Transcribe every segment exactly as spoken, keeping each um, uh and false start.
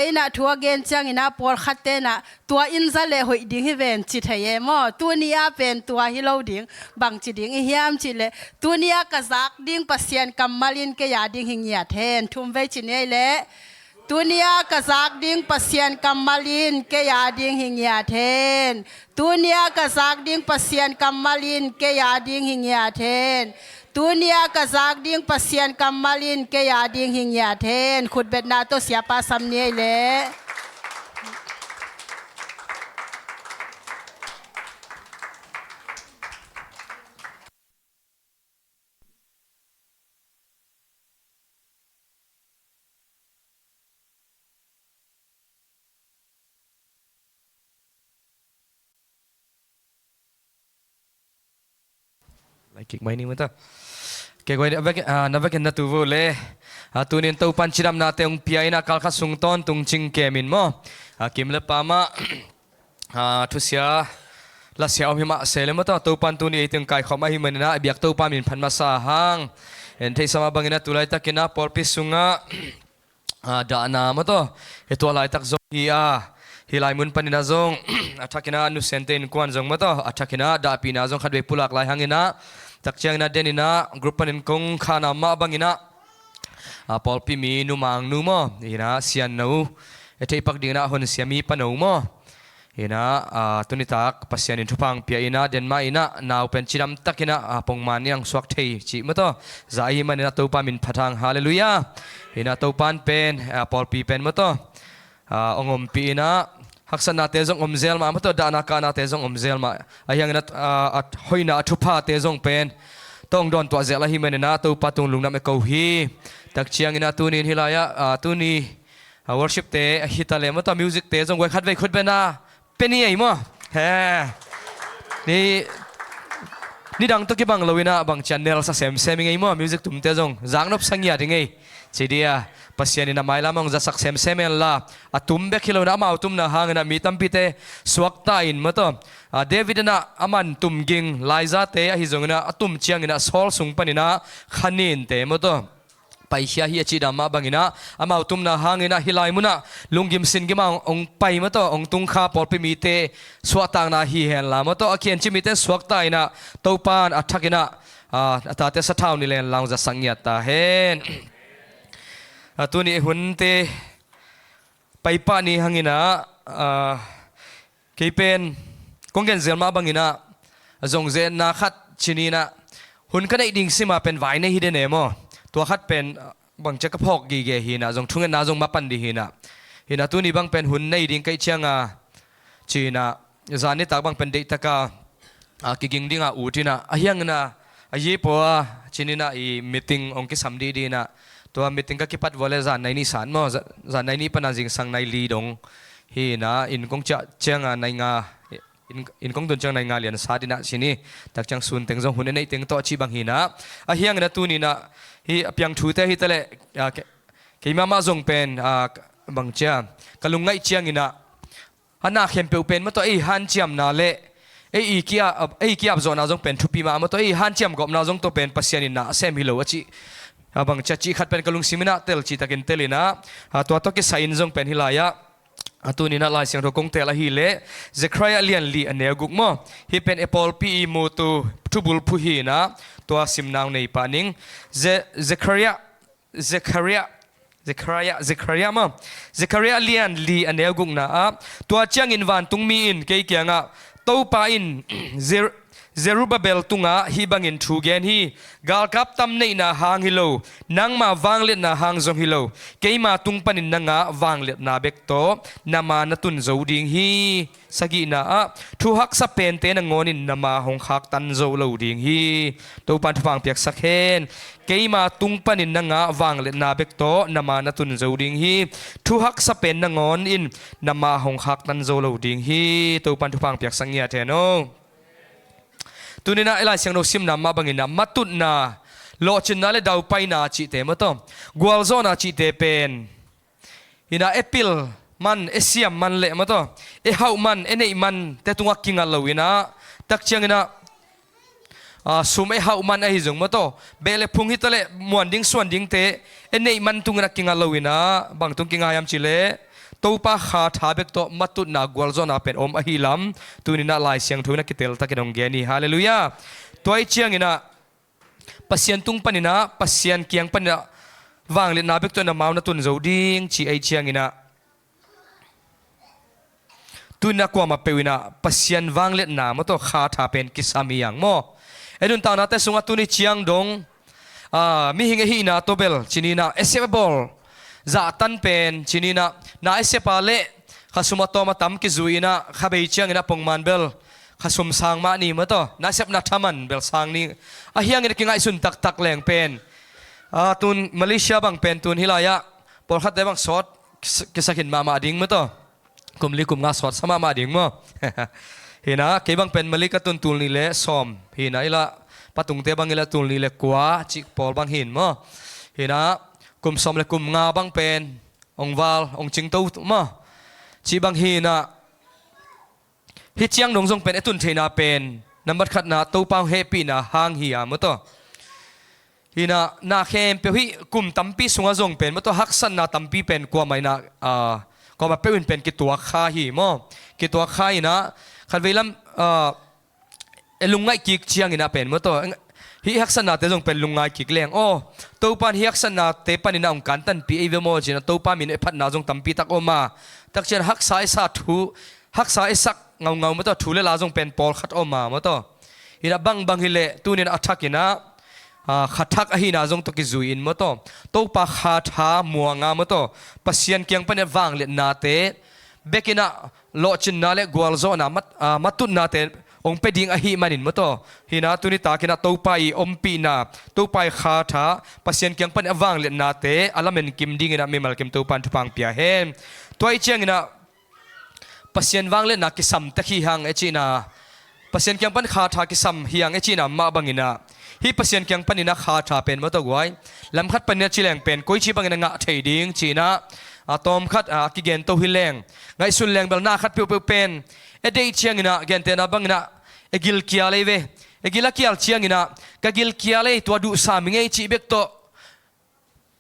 Inah thu a gen cianginah pawlkhat tenah tua in za leh hoih ding hi ven ci thei e maw? Tuni-ah pen tua hi lo ding. Bangci ding i hiam cihleh, tuni-ah ka zak ding Pasian kammal in kei a ding hi ngiat hen. Thum vei ci ni ei leh. Tuni-ah ka zak ding Pasian kammal in kei a ding hi ngiat hen. Tuni-ah ka zak ding Pasian kammal in kei a ding hi ngiat hen. Tuni-ah ka zak ding Pasian kammal in kei a ding hi ngiat hen. Khutbetna tawh siapa sam ni ei leh. Lai kik mai ni mata. Kei guai, na vek, ah, na vekin na tu vo le. Ah, tunin Topan cidamnate hong pia inah kalkhat sung tawntung cingkem in maw? Ah, kim le pamah, ah, thusia lasia om hi mah se le maw taw, Topan tuni ei teng kaikhawm ahi maninah, a biak Topa min phat masa hang. En theihsa mah banginah tu laitakinah pawlpi sungah, ah, dahna maw taw, hi tua laitak zong hi a, hi lai mun paninah zong a thakinah nusente innkuan zong maw taw, a thakinah dahpihna zong khatvei pulak lai hanginah, tak cianginah deninah group panin kong khahna mah banginah, ah, pawlpi mi numang nu maw, hinah sianno, e theihpak dinginah honsia mi pano maw. Hinah, ah, tunitak Pasian in thupha hong pia inah, den mah inah, nau pen cidamtakinah, ah, pongman niang suak thei cih maw taw. Za ahi maninah Topa min phat hang, halleluiah. Hinah Topan pen, ah, pawlpi pen maw taw, ah, hong ompih inah, haksatnate zong om zel mah maw taw, dahna kahnate zong om zel mah. Ahi hanginah, ah, a hoihna a thuphate zong pen tawh hong dawntuah zel ahi maninah Topa tung lungdam e ko hi. Tak cianginah tunin hi lai-ah, ah, tuni, ah, worshipte ahi ta le maw taw, musicte zong guai khatvei khutbetna pia ni ei maw? He. Ni, nidang tawh kibang loinah bangci a nelsa semsem i ngei maw? Music tumte zong zaknopsa ngiat i ngei. Ci dia, Pasian in a mailam hong zasak semsem henla, a tum bek hi loinah amau tumna hanginah mi tampite suakta in maw taw. Ah, David inah a man tum ging laizate ahi zonginah a tum cianginah Saul sung paninah khaninte maw taw paikhia hi a cih dan mah banginah, amau tumna hanginah hi lai munah lunggim singim a hong, hong pai maw taw, hong tungkha pawlpi mite suahtakna hi henla maw taw, a khenkhat mite suakta inah Topan a thakinah, ah, a tate sathau ni lenla hong zasak ngiat ta hen. Ah, tuni hunte paipah ni hanginah, ah, kei pen kong gen zel mah banginah, zong zetna khat cininah, hun ka neih ding sima pen vai nei hi den e maw? Tua khat pen, ah, bangcia ka phawk gige hinah, zong thungetna zong mapan dih hinah. Hinah tuni bang pen hun nei ding kaih cianga cinah, zan nitak bang pen deihtaka, ah, kiging dinga ut inah, a hiangna, a yipaw a cininah i meeting hong kisam dih dinah, tua meeting ka kipat vua le zan nai nih sat maw, za-, zan nai nih pana zingsang nai li dong hinah, inn kong ciah cianga nai nga, inn, inn kong tun ciang nai nga lian sat inah cini, tak ciang sun teng zong hun a neih teng tawh cih bang hinah, a hiangna tuninah, hi a piang thute hi ta leh, ah, ke-, keimah mah zong pen, ah, bangcia, ka lungngaih cianginah, a na khempeuh pen maw taw ei hanciamna le ei i ki-ap, ei ki-ap zawhna zong pen thupi mah maw taw, ei hanciam gawpna zong tawh pen Pasian in na a sem hi lo a cih, a bangcia cih khat pen ka lungsim inah tel cihtakin tel inah, a tua tawh kisai in zong pen hi lai-ah, a tuninah Lai Siangtho kong tel ahileh Zekhariah lian li a neu guk maw? Hih pen e pawlpi i mutu thubulphu hinah tua simna hong nei pah ning. Ze-, Zekhariah Zekhariah, Zekhariah, Zekhariah maw? Zekhariah lian li a neu gukna ah, tua ciangin vantungmi in kei kiangah, Topa in Zer-, Zerubbabel tungah hih bangin thu gen hi, galkap tam neihna hang hi lo, nangma vangliatna hang zong hi lo, keima tung panin na ngah vangliatna bek tawh na ma na tun zo ding hi. Sagihna ah, thu haksa pente nangawnin na ma hong khaktan zo lo ding hi. Topan thupha hong piaksak hen. Keima tung panin na ngah vangliatna bek tawh na ma na tun zo ding hi. Thu haksa pen nangawnin na ma hong khaktan zo lo ding hi. Topan thupha hong piaksak ngiat hen aw. Tuninah i Lai Siangtho simna mah banginah matutna, lawhcinna le daupaina cihte maw taw, gualzawhna cihte pen Hinah e pil man, e siam man leh maw taw, e hauh man, e neih man te tungah kinga lo inah, tak cianginah, a, sum e hauh man ahi zong maw taw, beh le phung hi ta leh muan ding suan dingte e neih man tunginah kinga lo inah, bang tung kinga hiam cih leh Topa kha tha bek tawh matutna gualzawhna pen om ahi lam, tuninah Lai Siangtho inah kiteltakin hong gen hi. Halleluiah. Tua ih cianginah Pasian tung paninah, Pasian kiang paninah vangliatna bek tawh na mau na tun zo ding ci ahi cianginah, tuninah kuamah peuh inah Pasian vangliatna maw tawh kha tha pen kisam hi ang maw. E nuntaknate sungah tuni ciang dong, ah, mihing e hihna tawh bel cininah e sep e bawl zahtan pen cininah na e sepa leh kha sum a tawm a tam kizui inah kha bei cianginah pongman bel kha sum sang mah ni maw tawh, na e sepna thaman bel sang ni. Ahi hangin a kingaihsun taktak leng pen, ah, tun Malaysia bang pen tun hih lai-ah pawlkhatte bang sawt kisa-, kisakhin mahmah ding maw tawh. Kum li kum nga sawtsa mahmah ding maw. Hinah kei bang pen Malik a tun tul nih le sawm hinah, i lah patungte bang i lah tul nih le kua cih pawl bang hin maw. Hinah kum sawm le kum nga bang pen ong val ong cingto maw. Cih bang hinah hih ciang dong zong pen e tun theihna pen nambat khatna Topa hong hehpihna hang hi a maw tawh. Hinah na khempeuh hih kum tampi sungah zong pen maw tawh haksatna tampi pen kuamah inah, ah, kuamah peuh in pen kituak kha hi maw. Kituak kha inah khatvei lam, ah, e lungngaih kik cianginah pen maw tawh, hih haksatnate zong pen lungngai kik leng aw, Topa in hih haksatnate paninah hong kantanpih ei ve maw cinah Topa min e phatna zong tampi tak om a. Takcian haksa e sa thu, haksa e sak ngaungau maw tawh, thu le la zong pen pawlkhat om a maw tawh. Hinah bangbang hileh tuninah a thakinah, ah, kha thak ahihna zong tawh kizui in maw tawh, Topa kha tha muanga maw tawh, Pasian kiang paninah vangliatnate bekinah lawhcinna le gualzawhna mat-, ah, matutnate hong pia ding ahih manin maw tawh. Hinah tuni takinah Topa i ompihna, Topa i kha tha, Pasian kiang paninah vangliatnate a lamen kim dinginah mimal kim Topa in thupha hong pia hen. Tua ih cianginah Pasian vangliatna kisam tek hi hang e cihna, Pasian kiang pan kha tha kisam hi hang e cihna mah banginah, hih Pasian kiang paninah kha tha pen maw tawh guai, lamkhat paninah ci leng pen koici banginah ngah thei ding cinah, a tawmkhat a kigen to hi leng, ngaihsun leng bel na khat peuhpeuh pen e deih cianginah gentehna banginah e gilkial ei ve. E gil a kial cianginah ka gilkial ei, tua duhsa mi ngei cih bek tawh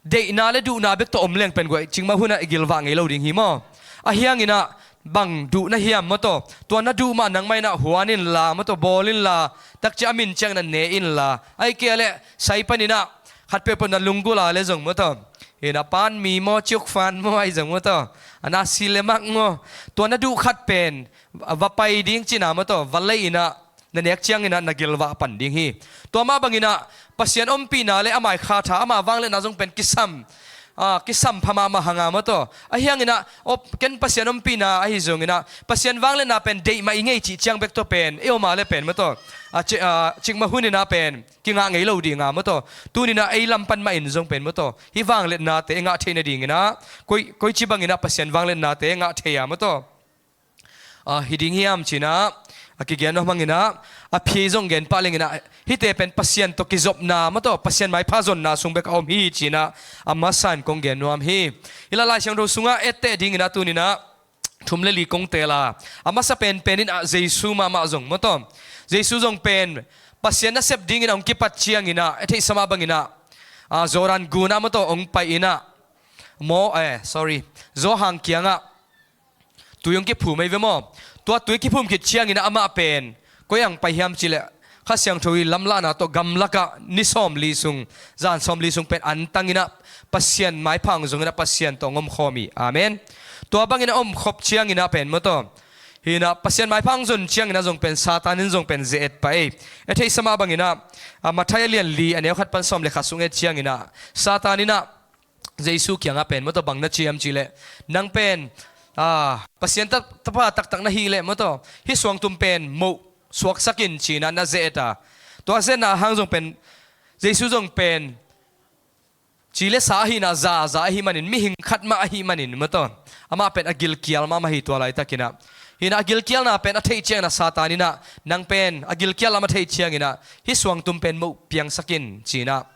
deihna le duhna bek tawh om leng pen guai, cikmah hunah i gilvah ngei lo ding hi maw. Ahi hanginah bang duh na hiam maw tawh, tua na duh mah nangmah inah huan inla maw tawh, bawl inla, takcia a min cianginah ne inla, ahih kei leh sai paninah khat peuhpeuh na lunggulh a le zong maw tawh, hinah pan mi maw, ciuk fan maw ahi zong maw tawh, a na si le mak maw, tua na duh khat pen va pai ding cihna maw tawh, va lei inah na nek cianginah na gilvah pan ding hi. Tua mah banginah Pasian ompihna le ama i kha tha, ama vangliatna zong pen kisam, ah, kisam pha mahmah hanga maw tawh. Ahi hanginah op, ken Pasian ompihna ahi zonginah Pasian vangliatna pen deih mah i ngei cih ciang bek tawh pen e om a le pen maw tawh, ah, ci-, ah, cikmah huninah pen kingah ngei lo dinga maw tawh, tuninah ei lam pan mah in zong pen maw tawh, hih vangliatnate e ngah theih nadinginah koi, koici banginah Pasian vangliatnate e ngah thei a maw tawh. Ah, hi ding hiam cinah a kigen nuam hanginah, a phi zong gen pah lenginah hihte pen Pasian tawh kizopna maw tawh, Pasian maipha zonna sung bek a om hi cinah a masa in kong gen nuam hi. Hih lah Lai Siangtho sungah etteh dinginah tuninah thum le li kong teel a, a masa penpen inah Jesu mahmah zong maw tawh, Jesu zong pen Pasian nasep dingin a hong kipat cianginah e theihsa mah banginah, ah, Jordan gunah maw tawh hong pai inah maw, eh, sorry, Johan kiangah tui hong kiphum ei ve maw. Tua tui kiphum khit cianginah amah pen koi ang pai hiam cihleh Kha Siangtho i lamlahna tawh gamlakah ni sawmli sung, zan sawmli sung pen antanginah Pasian maipha hong zonginah Pasian tawh hong omkhawm hi. Amen. Tua banginah omkhop cianginah pen maw tawh, hinah Pasian maipha hong zon cianginah zong pen Satan in zong pen ze-et pah ei. E theihsa mah banginah, ah, Matthai a lian li a neu khat pan sawm le khat sung et cianginah Satan inah Jesu kiangah pen maw tawh bang na ci hiam cihleh, nang pen, ah, Pasian ta-, tapa taktak na hih leh maw tawh, hih suangtum pen moh suaksak in cinah na ze-et a. Tua ze-etna hang zong pen Jesu zong pen ci le sa ahihna zaza ahih manin, mihing khat mah ahih manin maw tawh, amah pen a gilkial mahmah hi tua laitakinah. Hinah a gilkialna pen a theih cianginah Satan inah nang pen a gilkial lam a theih cianginah hih suangtum pen moh piangsak in cinah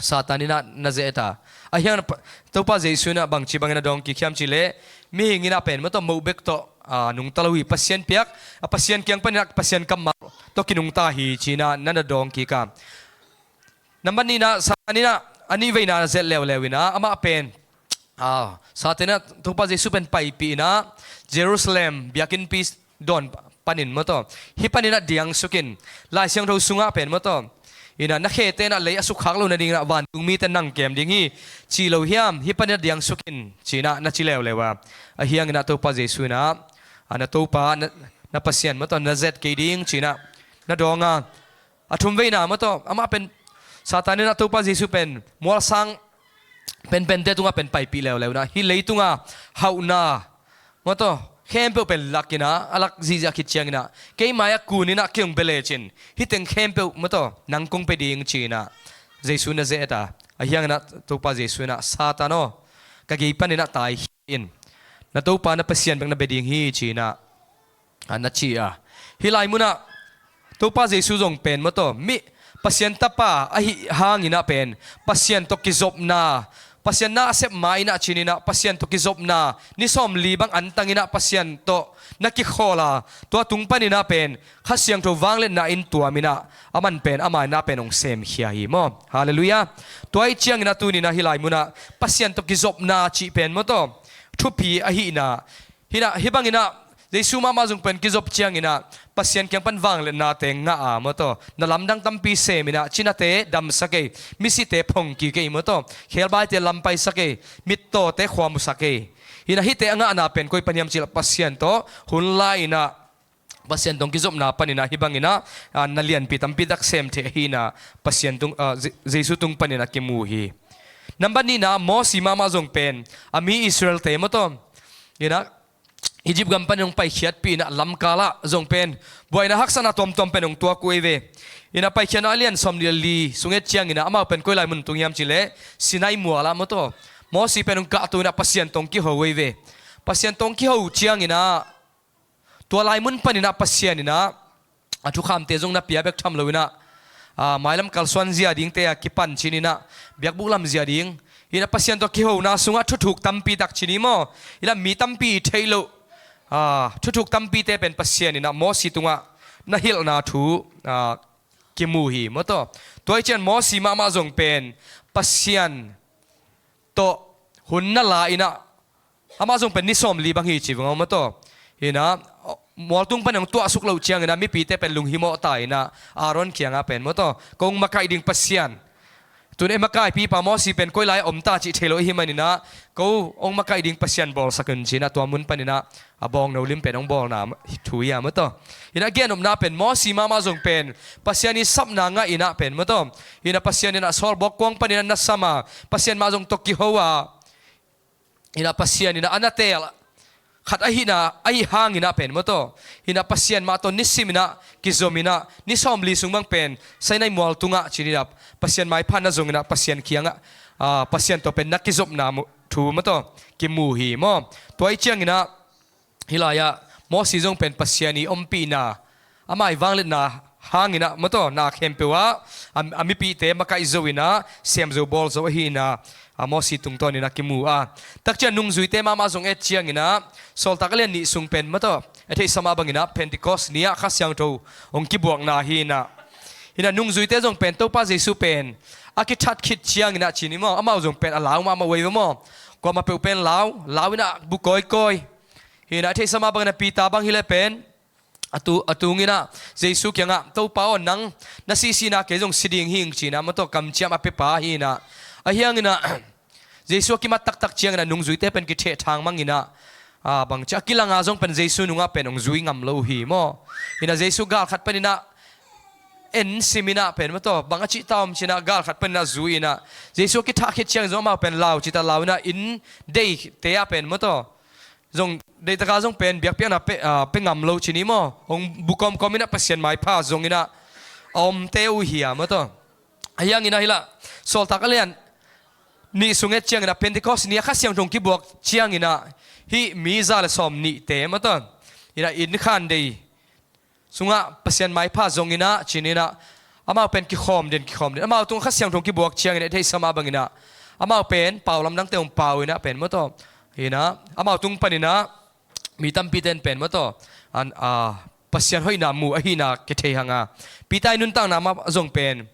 Satan inah na ze-et a. Ahi hang Topa Jesu inah bangci bangin a dawng kik hiam cihleh, mihing inah pen maw tawh moh bek tawh, ah, nungta lo hi. Pasian piak, ah, Pasian kiang paninah Pasian kammal tawh kinungta hi cinah na na dawng kik a. Nambat nihna, Satan inah a nih veina na ze-et leuleu inah amah pen Ah, Satan in ah Topa Jesu pen paipih in ah Jerusalem biakinnpi dawn panin maw taw, hih panin ah diangsukin, Lai Siangtho sungah pen maw taw, in ah na khete in ah lei a sukkhak loh nadingin ah vantung mite nang kem ding hi, ci lo hiam? Hih panin ah diangsukin, ci-in ah na ci leuleu a, ahi hangin ah Topa Jesu in ah, ah, na Topa, na, na Pasian maw taw na zet kei ding, ci-in ah na dawng a, a thumveina maw taw, amah pen, Satan in ah Topa Jesu pen mualsang penpente tungah pen paipih leuleu in ah, hih leitunga hauhna maw taw khempeuh pen lak in ah, a lak zihziah khit ciangin ah, kei mai-ah kun in ah kei hong bia lecin, hih teng khempeuh maw taw nang kong pia ding, ci-in ah Jesu na ze-et a, ahi hangin ah Topa Jesu in ah, Satan aw, ka gei panin ah tai khia in, na Topa na Pasian bek na bia ding hi, ci-in ah, ah, na ci a. Hih lai munah Topa Jesu zong pen maw taw, mi, Pasian Tapa ahi hangin ah pen, Pasian tawh kizopna, Pasian na a sep ma-in ah, ci-in ah Pasian tawh kizopna ni sawmli bang antang in ah Pasian tawh na kikhawl a, tua tung panin ah pen Kha Siangtho vangliatna in tuam in ah, aman pen amah in ah pen hong semkhia hi maw. Halleluiah. Tua ahih ciangin ah tuni-in ah hih lai munah Pasian tawh kizopna cih pen maw taw, thupi ahihna, hi-in ah, hih bangin ah Jesu mahmah zong pen kizop ciangin ah Pasian kiang pan vangliatnate ngah a maw taw, na lamdang tampi sem in ah, cinate damsak ei, misite phongkik ei maw taw, khebaite lampaisak ei, mittawte khuamusak ei. Hi-in ah hihte a ngahna pen koi pan hiam cih leh Pasian tawh hun la-in ah, Pasian tawh kizopna panin ah hih bangin ah, ah, na lianpi tampi tak sem thei hi-in ah, Pasian tung, ah, Je-, Jesu tung panin ah kimu hi. Nambat nihna, Mosi mahmah zong pen a mi Israelte maw taw, hi-in ah Egypt gam panin hong paikhiatpih in ah lamkal ah zong pen buaina haksatna tuamtuam pen hong tuak uh ei ve. Hi-in ah Paikhiatna a lian sawmnih le li sung et ciangin ah amau pen koi lai mun tung hiam cih leh Sinai mual ah maw taw, Mosi pen hong kahto in ah Pasian tawh hong kiho uh ei ve. Pasian tawh hong kiho ciangin ah, tua lai mun panin ah Pasian in ah, a thukhamte zong na pia bek tham lo in ah, ah, mailam kalsuan zia dingte a kipan, ci-in ah biakbuk lam zia ding, hi-in ah Pasian tawh kihona sungah thuthuk tampi tak, ci ni maw, hi-in ah mi tampi theih loh, ah, thuthuk tampite pen Pasian in ah Mosi tungah na hilhna thu, ah, kimu hi maw taw. Tua ahih ciang Mosi mahmah zong pen Pasian tawh hun na la in ah, amah zong pen ni sawmli bang hi ci vang maw taw. Hi-in ah, mualtung pan hong tuahsuk loh ciangin ah mipite pen lunghimawh ta in ah, Aaron kiangah pen maw taw, ko hong makaih ding Pasian, tun ei makaipipa Mosi pen koi lai-ah om ta cih thei lo ahih manin ah, ko hong makaih ding Pasian bawlsak un, ci-in ah tua mun panin ah a bawngno lim pen hong bawlna thu hi a maw taw. Hi-in ah gennopna pen Mosi mahmah zong pen Pasian ii sapna ngah in ah pen maw taw, hi-in ah Pasian in ah sawlbuak kuang panin ah na sam a, Pasian mah zong tawh kiho a, hi-in ah Pasian in ah a na teel khat ahihna, ahih hangin ah pen maw taw, hi-in ah Pasian mah tawh nisim in ah kizom in ah ni sawmli sung bang pen Sinai mual tungah, ci-in ah Pasian maipha na zong in ah Pasian kiangah, ah, Pasian tawh pen na kizopna mu-, thu maw taw kimu hi maw. Tua ahih ciangin ah hih lai-ah Mosi zong pen Pasian ii ompihna, ama ii vangliatna hangin ah maw taw, na khempeuh ah a, a mipite makaih zo in ah, sem zo bawl zo ahi in ah, a Mosi tungtawn in ah kimu a. Takciang nungzuite mahmah zong et ciangin ah, Sawltak a lian nih sung pen maw taw, i theihsa mah bangin ah Pentecost ni-ah Kha Siangtho hong kibuakna hi in ah, hi-in ah nungzuite zong pen Topa Jesu pen a kithat khit ciangin ah, ci ni maw, amau zong pen a lau mahmah uh ei ve maw. Kuamah peuh pen lau, lau in ah bu kawikawi. Hi-in ah i theihsa mah bangin ah Peter bang hi leh pen a tu, a tung in ah Jesu kiangah, Topa aw, nang na sihsihna kei zong si ding hing, ci-in ah maw taw kamciam a piapa hi in ah, ahi hangin ah Jesu a kimat taktak ciangin ah nungzuite pen kithehthang mang in ah, ah, bangci a kilang a zong pen Jesu nungah pen hong zui ngam lo uh hi maw. Hi-in ah Jesu gal khat panin ah en sim in ah pen maw taw, bang a cih ta om, ci-in ah gal khat panin ah zui in ah, Jesu a kithah khit ciang zong amau pen lau cita lau in ah, inn deite ah pen maw taw, zong deihtak a zong pen biakpiakna pe, ah, pe ngam lo, ci ni maw, hong bu kawmkawm in ah Pasian maipha zong in ah a omte uh hi a maw taw. Ahi hangin ah hih lai-ah Sawltak a lian nih sung et ciangin ah Pentecost ni-ah Kha Siangtho hong kibuak ciangin ah hih mi za le sawmnihte maw taw, hi-in ah inn khan dei sungah Pasian maipha zong in ah, ci ni in ah, amau pen kikhawm den, kikhawm den. Amau tungah Kha Siangtho hong kibuak ciangin ah i theihsa mah bangin ah, amau pen pau lamdangte hong pau in ah pen maw taw, hi-in ah amau tung panin ah mi tampite in pen maw taw, an, ah, Pasian hoihna mu ahihna kithei hang a. Peter ii nuntakna mah zong pen,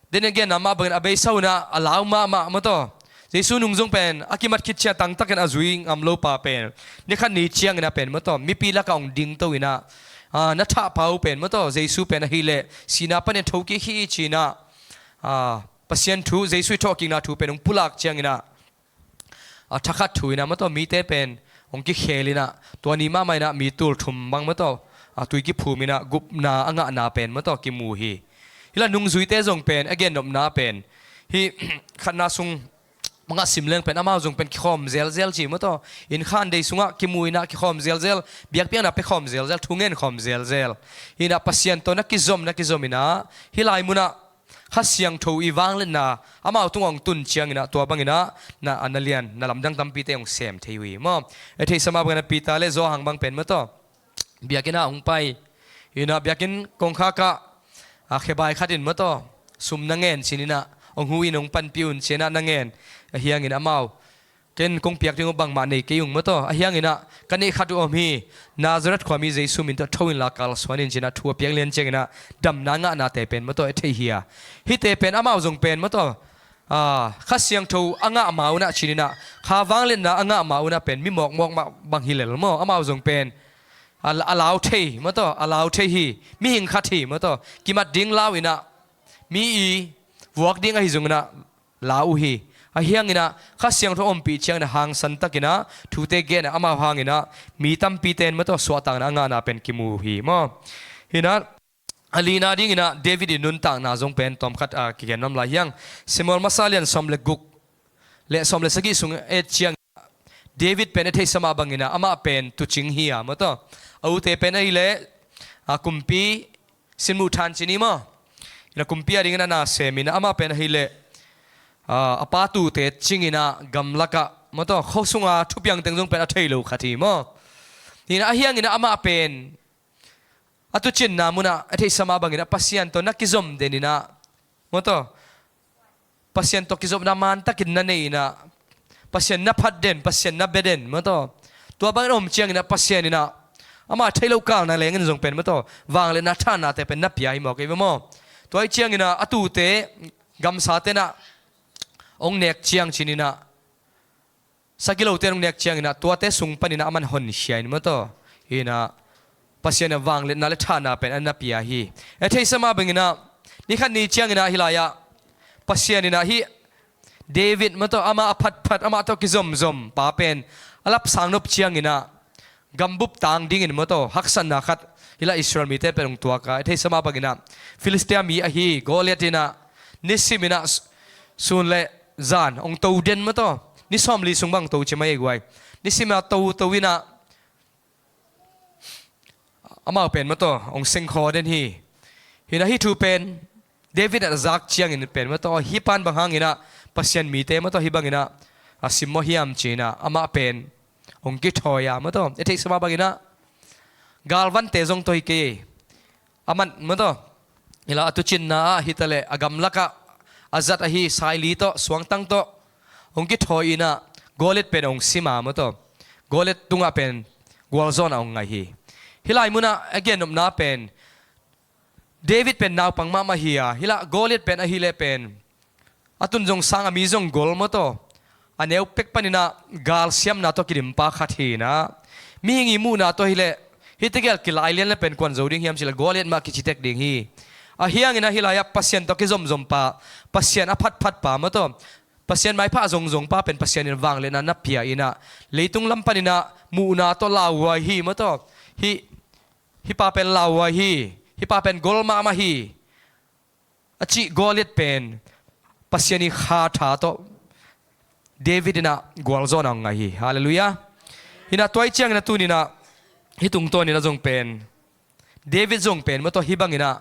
den a genna mah bangin a beisa un ah a lau mahmah maw taw, Jesu nung zong pen a kimat khit ciang tangtakin a zui ngam lo pa pen, ni khat ni ciangin ah pen maw taw, mipi lakah hong dingto in ah, ah, na thahpa uh pen maw taw, Jesu pen ahih leh sihna panin thokik hi ci-in ah, ah, Pasian thu, Jesu ii thawhkikna thu pen hong pulak ciangin ah, a thakhat thu in ah maw taw, mite pen hong kikhel in ah, tua ni mahmah in ah mi tul thum bang maw taw, a tui kiphum in ah gupna a ngahna pen maw taw kimu hi. Hih lah nungzuite zong pen a gennopna pen hih khatna sung bangah sim leng pen amau zong pen kikhawm zelzel ci maw taw. Inn khan dei sungah kimu in ah kikhawm zelzel, biakpiakna pia khawm zelzel, thu ngen khawm zelzel. In ah Pasian tawh na kizom, na kizom in ah hih lai munah Kha Siangtho ii vangliatna amau tungah hong tun ciangin ah tua bangin ah na, a na lian, na lamdang tampite hong sem thei uh hi maw. I theihsa mah bangin ah Peter le Johan bang pen maw taw, biakinn ah hong pai. In ah biakinn kongkhak ah, a, khebai khat in maw taw, sum na ngen ci-in ah, hong hu in hong panpih un ci-in ah na ngen. Ahih hangin amau, ken kong piak ding uh bangmah nei kei ung maw taw, ahih hangin ah ka neih khat uh om hi, Nazareth khuami Jesu min tawh tho inla kalsuan in ci-in ah thu a piak lian ciangin ah damna ngahnate pen maw taw i theih hi a. Hihte pen amau zong pen maw taw, a, Kha Siangtho a ngah ma un ah ci-in ah, kha vangliatna a ngah ma un ah pen mi mawkmawk mah bang hi lel maw, amau zong pen a, a lau thei maw taw, a lau thei hi, mihing khat hi maw taw, kimat ding lau in ah, mi ii vuak ding ahi zongin ah lau uh hi. Ahih hangin ah Kha Siangtho ompih ciangin ah hangsan takin ah thute gen ah amau hangin ah mi tampite in maw taw suahtakna a ngahna pen kimu uh hi maw. In ah a lina dingin ah David ii nuntakna zong pen tawmkhat, a, kigen nuam lai hi hang. Samuel masa lian sawm le guk le sawm le sagih sung et ciang David pen i theihsa mah bangin ah amah pen tuucing hi a maw taw. A ute pen ahih leh, a, kumpi sinmuh than ci ni maw. In ah kumpi a dingin a na sem in ah amah pen ahih leh, a, a pa tuute cing in ah gamlakah maw taw, khua sunga thupiang teng zong pen a thei lo khat hi maw. In ah ahih hangin ah amah pen a tuucinna munah i theihsa mah bangin ah Pasian tawh na kizom den in ah maw taw, Pasian tawh kizopna mantakin na nei in ah, Pasian na phat den, Pasian na bia den maw taw. Tua bangin a om ciangin ah Pasian in ah amah theih loh kal na lengin zong pen maw taw, vangliatna thahatnate pen na pia hi mawk ei ve maw. Tua ahih ciangin ah a tuute, gamsate in ah hong nek ciang ci-in ah, sagilote in hong nek ciangin ah tuate sung panin ah aman honkhia in maw taw, in ah Pasian in ah vangliatna le thahatna pen a na pia hi. I theihsa mah bangin ah ni khat ni ciangin ah hih lai-ah Pasian in ah hih David maw taw, amah a phatphat, amah tawh kizomzom pa pen a lapsang nop ciangin ah gambup tang dingin maw taw, haksatna khat hih lai Israel mite pen hong tuak a. I theihsa mah bangin ah Filistia mi ahi Goliath in ah nisim in ah s-, sun le zan hong to den maw taw, ni sawmli sung bang hong to ci mai ei guai. Nisim in ah to to in ah amau pen maw taw hong sengkhaw den hi. Hi in ah hih thu pen David in a zak ciangin pen maw taw, hih pa'n bang hangin ah Pasian mite maw taw hih bangin ah a simmawh hiam ci-in ah amah pen hong kithawi a maw taw. I theihsa mah bangin ah galvante zong tawh hi kei, aman maw taw, hih lai a tuucinna ah hi ta leh a gamlakah a zat ahi saili tawh, suangtang tawh hong kithawi in ah Goliath pen hong sim a maw taw, Goliath tungah pen gualzawhna hong ngah hi. Hih lai munah a gennopna pen David pen naupang mahmah hi a, hih lai Goliath pen ahih leh pen a tun zong sang a, mi zong gol maw taw, a neu pek panin ah galsiamna tawh kidimpa khat hi in ah, mihing ii muhna tawh hi leh hih tegel kilai lian le pen kuan zo ding hiam ci leh Goliath mah kici tek ding hi. Ahih hangin ah hih lai-ah Pasian tawh kizomzom pa, Pasian a phatphat pa maw taw, Pasian maipha zongzong pa pen Pasian in vangliatna na pia in ah, leitung lam panin ah muhna tawh lauhuai hi maw taw, hih, hih pa pen lauhuai hi, hih pa pen gol mahmah hi a cih Goliath pen Pasian ii kha tha tawh David in ah gualzawhna hong ngah hi. Halleluiah. Hi in ah tua ahih ciangin ah tuni in ah hih tungtawn in ah zong pen David zong pen maw taw hih bangin ah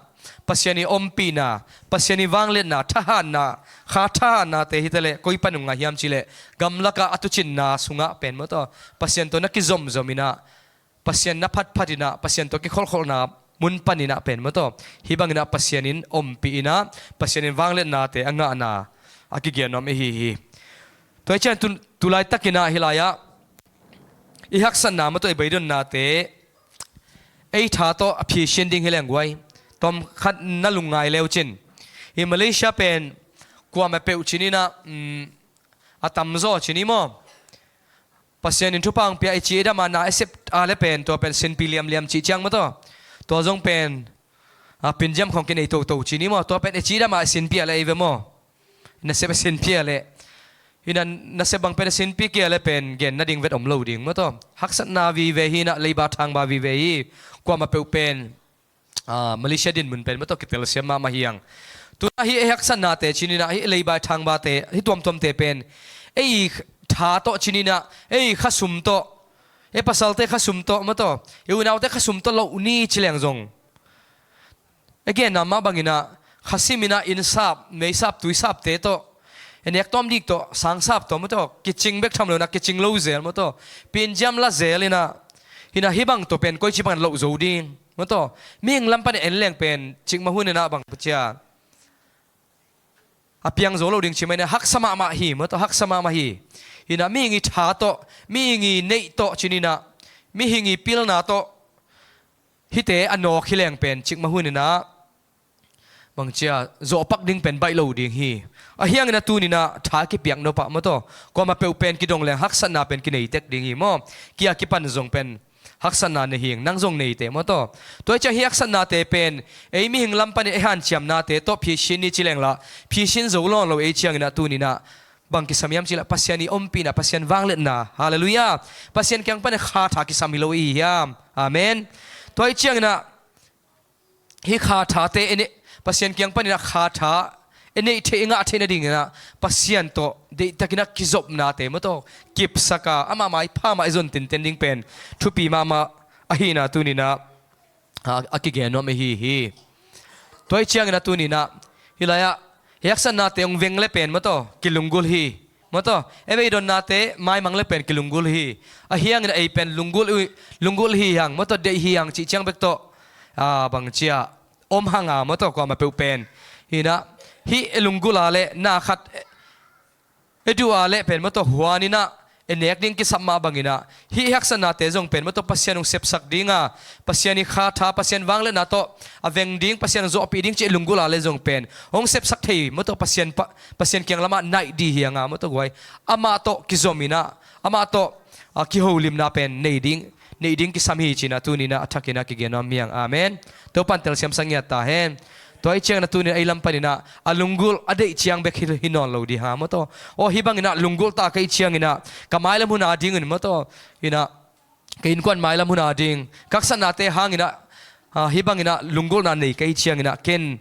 Pasian ii ompihna, Pasian ii vangliatna, thahatna, kha thahatnate hi ta leh koi pan hong ngah hiam ci leh gamlakah a tuucinna sungah pen maw taw Pasian tawh na kizomzom in ah, Pasian na phatphat in ah, Pasian tawh kikholhkholhna mun panin ah pen maw taw, hih bangin ah Pasian in ompih in ah, Pasian in vangliatnate a ngahna a kigen nuam i hi hi. Tua ahih ciang tu, tu laitakin ah hih lai-ah i haksatna maw taw, i beidonnate ei tha tawh a phisian ding hi leng guai. Tawmkhat na lungngai le uh cin, hih Malaysia pen kuamah peuh ci-in ah, um, a tamzaw ci ni maw? Pasian in thupha hong pia i ci i dam a na i sep a le pen tua pen sinpi liamliam cih ciang maw taw. Tua zong pen a pinziam khawng kinei toto ci ni maw? Tua pen i ci i dam a i sinpi a le ei ve maw? Nasep a sinpi a le. Hi na, nasep bang pen a sinpi kei a le pen gen nading vet om lo ding maw taw. Haksatna vive hi na, leiba thangba vive hi. Kuamah peuh pen a, Malaysia dinmun pen maw taw kitelsiam mahmah hi hang. Tuna hi ei haksatnate ci ni na, hi leiba thangbate, hi tuamtuamte pen ei tha tawh ci ni na, ei khasum tawh, ei pasalte khasum tawh maw taw, ei unaute khasum tawh loh ni ci leng zong, again, amah bangin a, khasim in a, innsap, meisap, tuisapte tawh, enek tawm dik tawh, sangsap tawh maw taw, kicing bek tham lo na, kicing lo zel maw taw, pinziam la zel in a, hi na, hi bang tawh pen koici bangin loh zo ding maw taw. Mihing lam panin en leng pen cikmah hun in a bang cia a piang zo lo ding ci mai na, haksa mahmah hi maw taw, haksa mahmah hi. Hi na, mihing i tha tawh, mihing i neih tawh ci ni na, mihing i pilna tawh hihte a nawk hi leng pen cikmah hun in a bang cia zawhpak ding pen baih lo ding hi. Ahi hangin a tuni na tha kipiak nop ah maw taw, kuamah peuh pen kidong leng haksatna pen kinei tek ding hi maw? Kia kipan zong pen haksatna nei hi ing, nang zong nei teh maw taw. Tua hi ciang hi haksatnate pen ei mihing lam panin ei hanciamnate tawh phisin ni ci leng la, phisin zo lawn lo ei ciangin a tuni na bang kisam hiam ci la, Pasian i ompihna, Pasian vangliatna, halleluiah, Pasian kiang panin kha tha kisam hi lo i hi hiam? Amen. Tua hi ciangin a hi kha thate i neih, Pasian kiang panin a kha tha i neih theih, i ngah theih nadingin a Pasian tawh deihtakin a kizopnate maw taw kipsak a, amah mai pha mah i zon tinten ding pen thupi mahmah ahihna tuni na a, a kigen nuam i hi hi. Tua hi ciangin a tuni na hi lai ah hi haksatnate hong veng le pen maw taw kilunggulh hi. Maw taw, e vei donnate maimang le pen kilunggulh hi. Ahi hangin a ei pen lunggulh, lunggulh hi hang, maw taw, deih hi hang cih ciang bek tawh a, bang cia om hang a, maw taw, kuamah peuh pen. Hi na, hih e lunggulh a le na khat e duh a le pen, maw taw, huan in a e nek ding kisam mah bangin a, hih haksatnate zong pen, maw taw, Pasian hong sepsak ding a, Pasian i kha tha, Pasian vangliatna tawh a veng ding, Pasian hong zawhpih ding cih lunggulh a le zong pen hong sepsak thei, maw taw, Pasian pa, Pasian kiang lamah naih dih hi hang a, maw taw, guai. Amah tawh kizom in a, amah tawh a, kiholimna pen nei ding, nei ding kisam hi ci na tuni na a thakin a kigen nuam hi hang. Amen. Topan telsiam sa ngiat ta hen. Tua hi ciangin a tuni na ei lam panin a, a lunggulh a deih ciang bek hi, hi nawn lo dih hang, maw taw. Aw, hi bangin a lunggulh ta ka hih ciangin a ka mailam hun a dingin, maw taw, hi na, ka innkuan mailam hun a ding, ka haksatnate hangin a, a, hi bangin a lunggulhna nei ka hih ciangin a ken,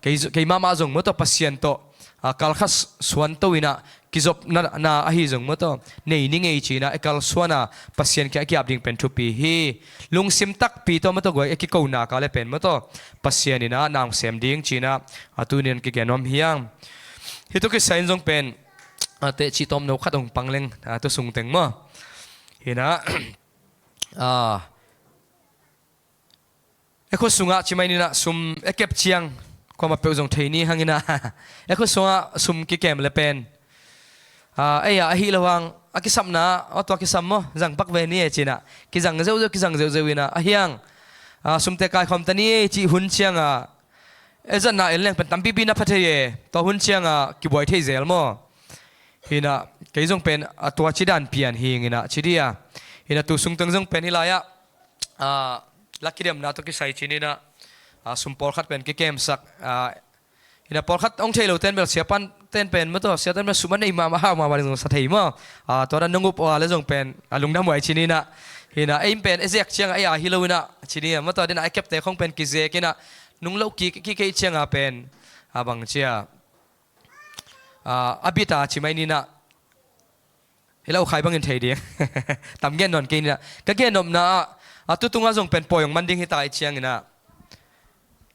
kei, kei mahmah zong, maw taw, Pasian tawh a, kalkhat suanto in a kizopna, na ahi zong, maw taw, nei ni ngei ci na e kalsuan a Pasian kiang a ki-ap ding pen thupi hi. Lungsim takpi tawh, maw taw, guai, e kiko nak a le pen, maw taw, Pasian in a na hong sem ding ci na a tuni na kigen nuam hi hang. Hih tawh kisai in zong pen a, teci tawmno khat hong pang leng, a, tua sung teng maw? Hi na, a, e khut sungah ci mai ni na, sum e kep ciang kuamah peuh zong thei ni hang in a, e khut sungah sum kikem le pen, a, ei a, ahi lo hang a kisapna, aw, tua kisam maw, zang pak ve ni e ci na, kizang zeuhzeuh, kizang zeuhzeuh in a, ahi hang, a, sumte kaikhawm ta ni e cih hun ciang a, e zatna en leng pen tampipi na pha thei e, tua hun ciang a kibuai thei zel maw? Hi na, kei zong pen a tua ci dan pian hi ing in a, ci dih a. Hi na, tu sung teng zong pen hi lai ah, a, la kidemna tawh kisai ci ni na, a, sum pawlkhat pen kikemsak, a, hi na, pawlkhat hong thei lo ten bel siapan ten pen, maw taw, siaten bel sum a nei mahmah, hau mahmah ding zong sa thei maw? A, tua dan nong up a le zong pen a lungdam huai ci ni na. Hi na, ei pen e zek ciang a ei a hi lo in a, ci ni a, maw taw, den a e kepte khong pen kizek in a, nung lo kik, kik, kik ciang a pen a, bang cia, a, a bit a ci mai ni na. Hi lo khai bangin thei ding. Tam gen nawn kei ni na. Ka gen nopna ah, a, tu tungah zong pen pawi hong man ding hi ta i ciang in a.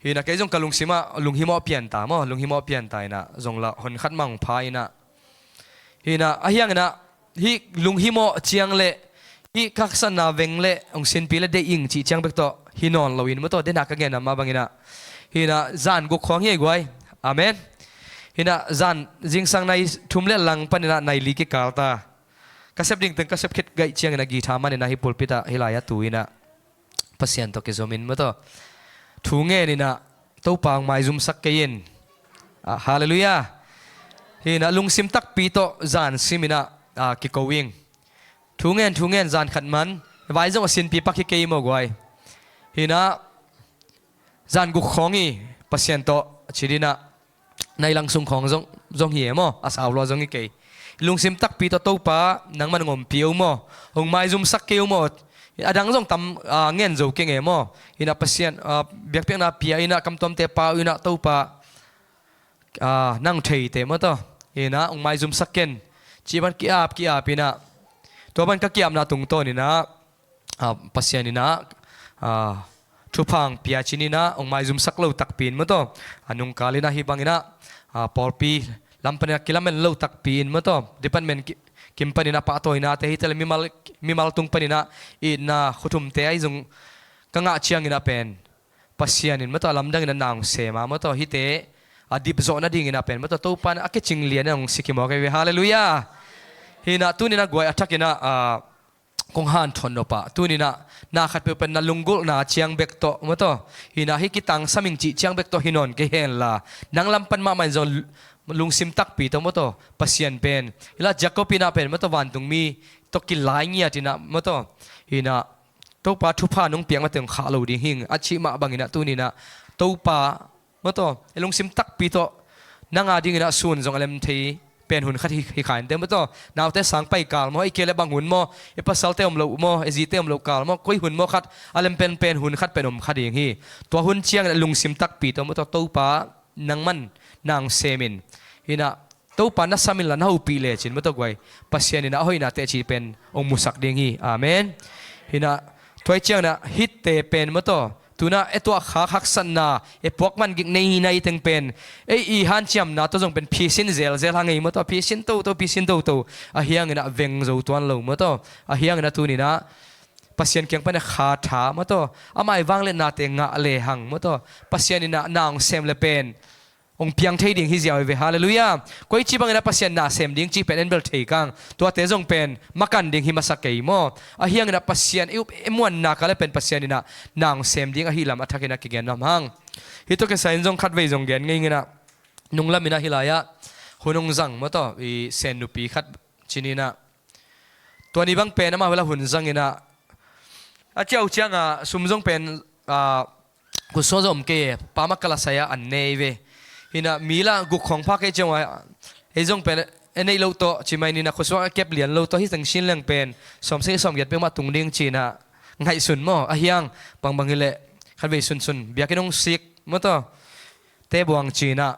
Hi na, kei zong ka lungsim ah lunghimawh pian ta maw, lunghimawh pian ta in a. Zong la hon khat mah hong pha in a. Hi na, ahi hang in a, hih lunghimawh ciang le hih ka haksatna veng le hong sinpi le deih ing cih ciang bek tawh hi nawn lo in, maw taw, den a ka gen a mah bang in a. Hi na, zan guk khawng hi ei guai. Amen. Hi na, zan zingsang nai thum le lang pan in a nai li kikal ta. Ka sep ding teng ka sep khit gaih ciang in a guitar man in a hih pulpit ah hi lai a tu in a Pasian tawh kizom in, maw taw, thu ngen in a Topa hong maizumsak kei in. A, halleluiah. Hi inah lungsim takpi tawh zan sim inah, ah, kiko ing. Thu ngen, thu ngen, zan khat man vai zong a sinpi pak hi kei maw guai. Hi inah zan guk khawng hi, Pasian tawh a ci dinah nai lang sung khawng zong, zong hi e maw, a sau lua zong hi kei. Lungsim takpi tawh Topa nangman hong ompih o maw, hong maizumsak kei o maw. A dang zong tam, ah, ngen zo keng e maw. Hi inah Pasian, ah, biakpiakna pia inah kamtuamte pau inah Topa, ah, nang theite maw tawh. Hi inah hong maizumsak ken. Cih ban ki-ap, ki-ap inah. Tua ban ka ki-apna tungtawn inah, ah, Pasian inah, ah, thupha hong pia cin inah hong maizumsak lo takpi in maw tawh. A nungkal inah hih bang inah, ah, pawlpi lam pan inah kilamen lo takpi in maw tawh. Department ki-, kim pan inah pahtawinate hi tale mimal, mimal tung pan inah itna khuthumte ahi zong ka ngah ciang inah pen Pasian in maw tawh a lamdang inah na hong sem a maw tawh, hihte a dipzawh nading inah pen maw tawh Topa in a kicing lian in hong si kimawk ahi ve. Halleluiah. Hi inah tuni inah guai a thak inah, ah, kong hanthawn nop ah tuni inah na khat peuh pen na lunggulhna ciang bek tawh maw tawh. Hi inah hih kitangsam ing cih ciang bek tawh hi nawn kei henla, nang lam pan mahmah in zong lungsim takpi tawh maw tawh Pasian pen, hi lah Jacob inah pen maw tawh vantungmi tawh kilai ngiat inah maw tawh. Hi inah Topa thupha nong piak mate hong khah lo ding hi ing a cih mah bang inah tuni inah Topa maw tawh, i lungsim takpi tawh nang a ding inah sun zong a lem thei pen hun khat hi, hi kha inteh maw tawh. Naute sang pai kal maw, ahih kei leh bang hun maw, i pasalte om loh maw, i zite om loh kal maw, koi hun maw khat a lem penpen hun khat pen om kha ding hi. Tua hun ciang inah lungsim takpi tawh maw tawh Topa nangman na hong sem in. Hi inah Topa na sam inla na hopih lecin maw tawh guai, Pasian inah a hoihna teci pen hong musak ding hi. Amen. Hi inah tua hi ciang inah hihte pen maw tawh, tu inah e tuahkhak haksatna, e puak vangik nei hi inah hih teng pen ei i hanciamna tawh zong pen phisin zelzel hang ei maw tawh, phisin toto, phisin toto. A hiang inah veng zo tuan lo maw tawh. A hiang inah tuni inah Pasian kiang pan a kha tha maw tawh, a mai vangliatnate ngah lehang maw tawh, Pasian inah na hong sem le pen hong piang thei ding hi ziau hi ve. Halleluiah. Koici bang inah Pasian na sem ding cih pen en bel thei kang. Tuate zong pen makan ding hi masa kei maw. A hiang inah Pasian i up i muanna kal le pen Pasian inah na hong sem ding ahi lam a thak inah kigen nuam hang. Hih tawh kisai in zong khatvei zong gen ngei ing inah, nunglam inah hih lai-ah hun hong zang maw tawh, i Sen nupi khat cin inah, tua ni bang pen amah hula hun zang inah, a ciau ciang a sum zong pen, ah, khutsua zong om kei e, pa mah ka la sai a an ne ei ve. Hi inah mi lah guk khawng pha kei ciang a, ei zong pen e neih loh tawh ci mai ni inah khutsua a kep lian lo tawh, hih teng sin leng pen sawmsagih sawmgiat peuhmah tung ding ci inah ngaihsun maw. A hiang bangbang hi leh khatvei sunsun biakinn hong sik maw tawh, te buang ci inah,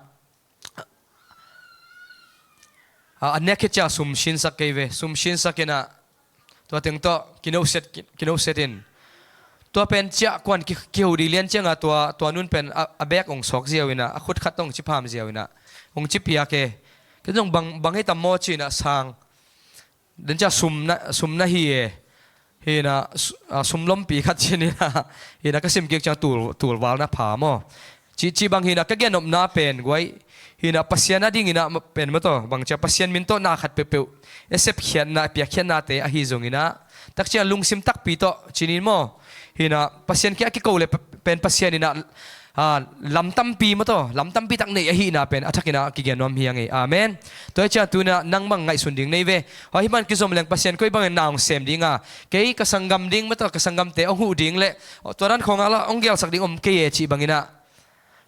a, a nek khit ciang sum sinsak kei ve, sum sinsak inah tua teng tawh kinoset, ki-, kinoset in. Tua pen ciah kuan ki, kiho dih lian ciang a tua, tua nun pen a, a bek hong sawk ziau inah, a khut khat tawh hong ci pham ziau inah, hong ci piak e. Kei zong bang, bang hei tam maw ci inah sang. Den ciah sum na, sum na hi e. Hi inah su-, ah, sum lompi khat ci inah, hi inah ka sim kik ciang tul, tul val na pha maw. Cih, cih bang hi inah ka gen nopna pen guai. Hi inah Pasian a ding inah ma-, pen maw tawh, bang ciah Pasian min tawh na khat peuhpeuh e sepkhiatna, piakkhiatnate ahi zong inah, tak ciang lungsim takpi tawh ci ni maw. Hi inah Pasian kiang a kiko le pe-, pen Pasian inah, ah, lam tampi maw tawh, lam tampi tak nei ahihna pen a thak inah kigen nuam hi ing ei. Amen. Tua hi ciang tu inah nang bang ngaihsun ding nei ve. Hua hih man kizom leng Pasian koi bangin na hong sem ding a, kei ka sanggam ding maw tawh, ka sanggamte hong huh ding le tua dan khawng ah lah hong gelsak ding om kei e cih bang inah,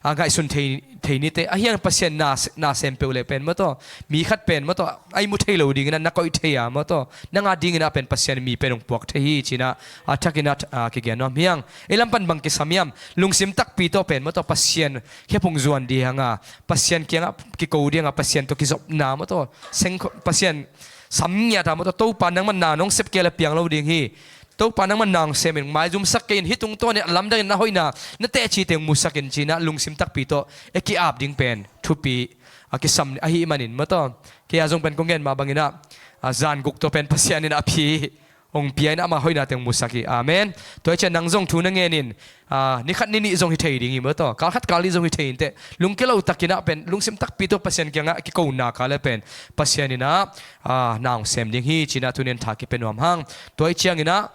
ah, ngaihsun thei, thei ni teh. A hiang Pasian na, na sem peuh le pen maw tawh, mi khat pen maw tawh a i mu thei lo ding inah na koih thei a maw tawh, nang a ding inah pen Pasian mi pen hong puak thei hi ci inah a thak inah, ah, kigen nuam hi ing. Ei lam pan bang kisam hiam? Lungsim takpi tawh pen maw tawh Pasian khephung zuan ding a, Pasian kiangah kiko ding a, Pasian tawh kizopna maw tawh, seng kho-, Pasian sam ngiat a maw tawh, Topa nangman na nong sep kei le piang lo ding hi. Topa nangman na hong sem in, maizumsak kei in, hih tungtawn in a lamdang in na hoihna na teci teng musak in ci inah lungsim takpi tawh e ki-ap ding pen thupi a kisam ahih manin maw tawh. Kei a zong pen kong gen mah bang inah, ah, zan guk tawh pen Pasian inah a phi hong pia inah amah hoihna teng musak hi. Amen. Tua hi ciang nang zong thu na ngen in, ah, ni khat ni nih zong hi thei ding hi maw tawh, kal khat kal nih zong hi thei inteh. Lungkia lo tak inah pen lungsim takpi tawh Pasian kiangah kikona kal le pen Pasian inah, ah, na hong sem ding hi ci inah tu in tha kipia nuam hang. Tua hi ciang inah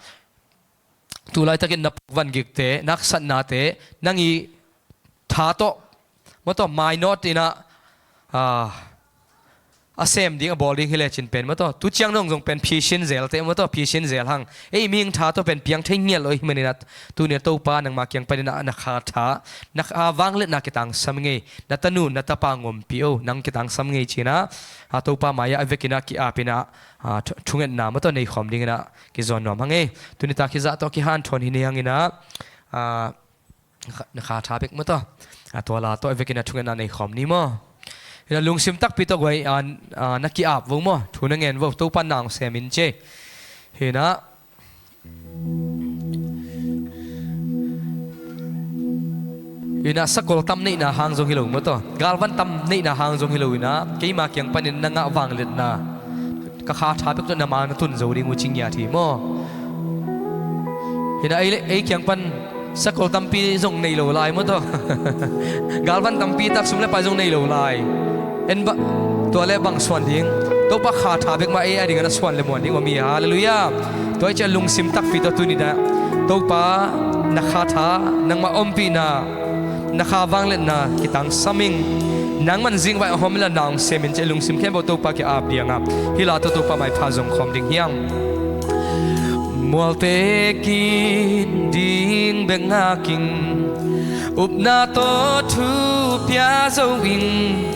tu laitak in na puak vangikte, na haksatnate nang i tha tawh maw tawh mainawt inah, ah, a sem ding, a bawl ding hi lecin pen maw taw, tu ciang dong zong pen phisin zel teh maw taw, phisin zel hang. Ei mihing tha tawh pen piang thei ngial lo ahih manin ah, tuni-in ah Topa nangma kiang panin ah na kha tha, na kha vangliatna kitangsam ing ei, na tanu na tapa ngompi o, nang kitangsam ing ei ci-in ah, a, Topa mai-ah a vekin ah ki-apin ah, a, thu-, thungetna maw taw nei khawm dingin ah kizawn nuam hang ei. Tuni tak hizah tawh kihanthawn hi ni hangin ah, a, na kha, na kha tha bek maw taw, a, tua la tawh a vekin ah thungetna nei khawm ni maw. Hi-in ah lungsim takpi tawh guai, a, a, na ki-ap vo maw, thu na ngen vo, Topa in na hong sem in ci. Hi-in ah, hi-in ah sakol tam neihna hang zong hi lo maw taw, galvan tam neihna hang zong hi lo-in ah, keima kiang panin na ngah vangliatna, ka kha tha bek tawh na ma na tun zo ding uh ci ngiat hi maw. Hi-in ah ei le, ei kiang pan sakol tampi zong nei lo lai maw taw. Galvan tampi tak, sum le pai zong nei lo lai. En ba, tua le bang suan ding? Topa kha tha bek mah ei a dingin ah suan le muan ding om hi. Halleluiah. Tua ahih ciang lungsim takpi tawh tuni-in ah Topa na kha tha, nangma ompihna, na kha vangliatna kitangsam ing. Nangman zingvai a hawm inla na hong sem in ci-a lungsim khempeuh Topa kiang ap ding a, hih la tawh Topa maipha zong khawm ding hi hang. Mualte kin ding bek ngak ing, upna tawh thu pia zo ing.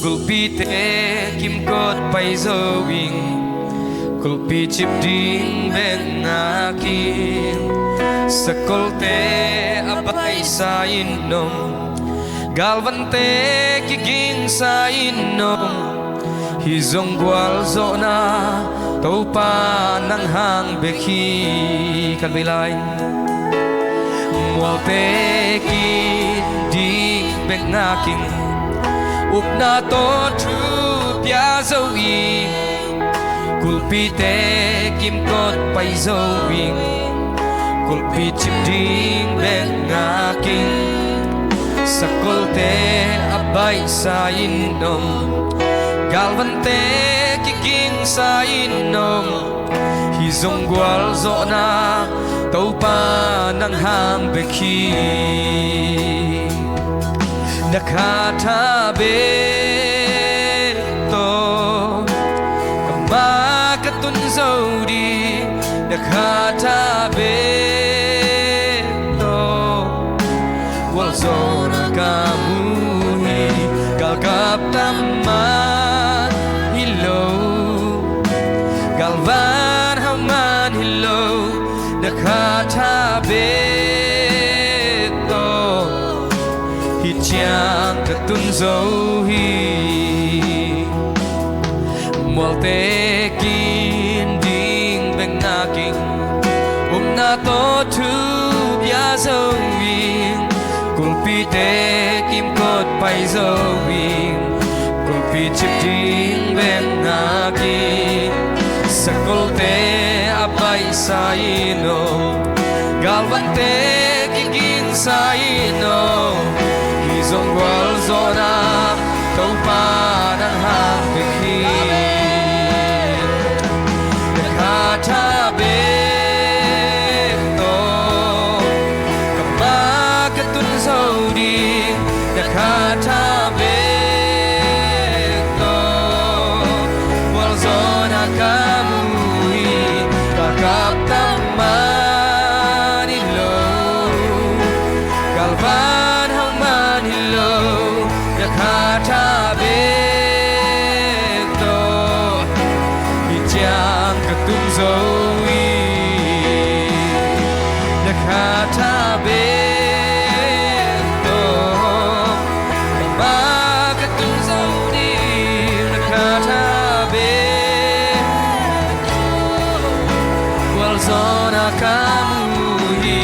Kulhpite kimkot pai zo ing, kulhpi cip ding bek ngak ing. Sakolte a baihsa in om, galvante kigingsa in om, hih zong gualzawhna Topa nang hang bek hi. Kan vei lai. Mualte kin ding bek ngak ing, upna tawh thu pia zo ing. Kulhpite kimkot pai zo ing, kulhpi cip ding bek ngak ing. Sakolte a baihsa in om, galvante kigingsa in om, hih zong gualzawhna Topa nang hang bek hi. Na kha tha bek tawh ka ma ka tun zo ding, na kha tha bek tawh gualzawhna ka mu hi. Galkap tam man hi lo, galvan hau man hi lo, na kha tha bek tawh hih ciang ka tun zo hi. Mualte kin ding bek ngak ing, upna tawh thu pia zo ing. Kulhpite kimkot pai zo ing, kulhpi cip ding bek ngak ing. Sakolte a baihsa in om, galvante kigingsa in om, hih zong gualzawhna Topa nang hang bek hi. Na kha tha bek tawh ka ma ka tun zo ding, na kha tha bek tawh gualzawhna ka mu hi. Galkap tam man hi lo, galvan hau man hi lo, na kha tha bek tawh hih ciang ka tun zo hi. Na kha tha bek tawh ka ma ka tun zo ding, na kha tha bek gualzawhna ka mu hi.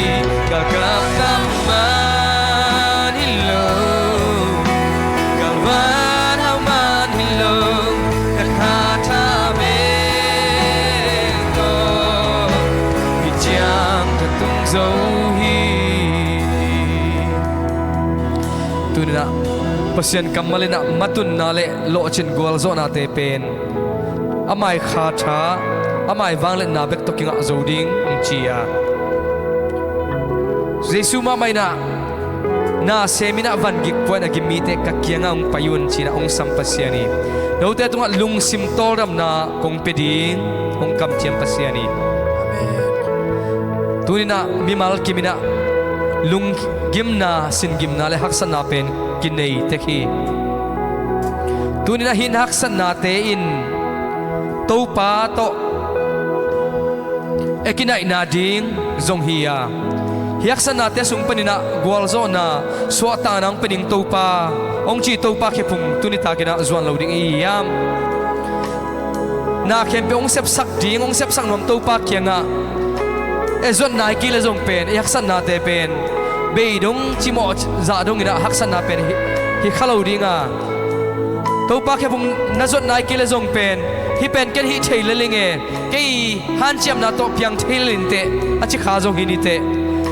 Galkap tam man hi lo, galvan hau man hi lo, na kha tha bek tawh hih ciang ka tun zo hi. Tuni-in ah Pasian kammal in ah matunna le lawhcin gualzawhnate pen amai kha tha, amai vangliatna bek tawh kingah zo ding hong ci a, Jesuh mahmah in ah na sem in ah van gik pua in a gim mite ka kiangah hong pai un ci-in ah hong sam Pasian hi. Note tungah lungsim tawldamna kong pia ding hong kamciam Pasian hi. Tuni in ah mimal kim in ah lunggimna, singimna le haksatna pen kinei tek hi. Tuni in ah hih haksatnate in Topa tawh e kinaihna ding zong hi a, hih haksatnate sung panin ah gualzawhna, suahtakna hong pia ding Topa hong ci Topa khephung tuni takin ah zuan lo ding i hi hiam? Na khempeuh hong sepsak ding, hong sepsak nuam Topa kiangah e zuat nai kei leh zong pen, i haksatnate pen bei dong, cimawh zah dongin ah haksatna pen hi, hi kha lo ding a, Topa khephung na zuat nai kei leh zong pen, hih pen ken hih thei lel ing e, kei hanciamna tawh piang thei lel inteh, a ci kha zong hi ni teh.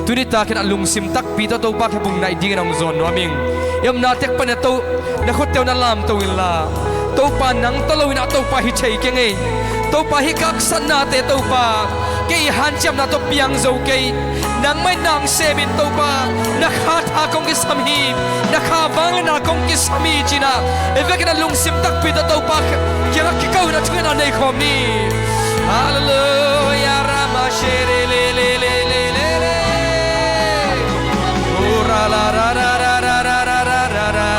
Tuni takin ah lungsim takpi tawh Topa khephung naih dingin hong zawn nuam ing. I omna tek panin ah To, na khutte uh na lamto inla, Topa nang tawh lo in ah Topa hi thei keng ei. Topa hih ka haksatnate Topa, kei hanciamna tawh piang zo kei. Nangmah in na hong sem in Topa, na kha tha kong kisam hi, na kha vangliatna kong kisam hi ci-in ah, i vekin ah lungsim takpi tawh Topa kiangah kiko in ah thungetna nei khawm ni. Halleluiah, rama shere le le le le le le. Ura la ra ra ra ra ra ra ra ra.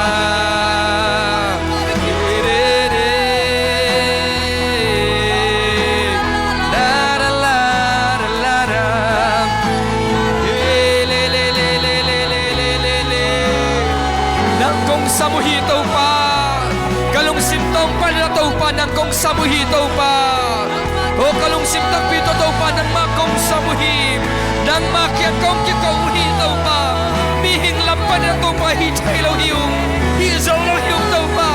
Nang kong sam uh hi Topa. Ka lungsim tawng panin ah Topa nang kong sam uh hi Topa. Aw ka lungsim takpi tawh Topa nangmah kong sam uh hi. Nangmah kiang kong kiko uh hi Topa. Mihing lam panin ah Topa hi thei lo hi ung. Hi zo lo hi ung Topa.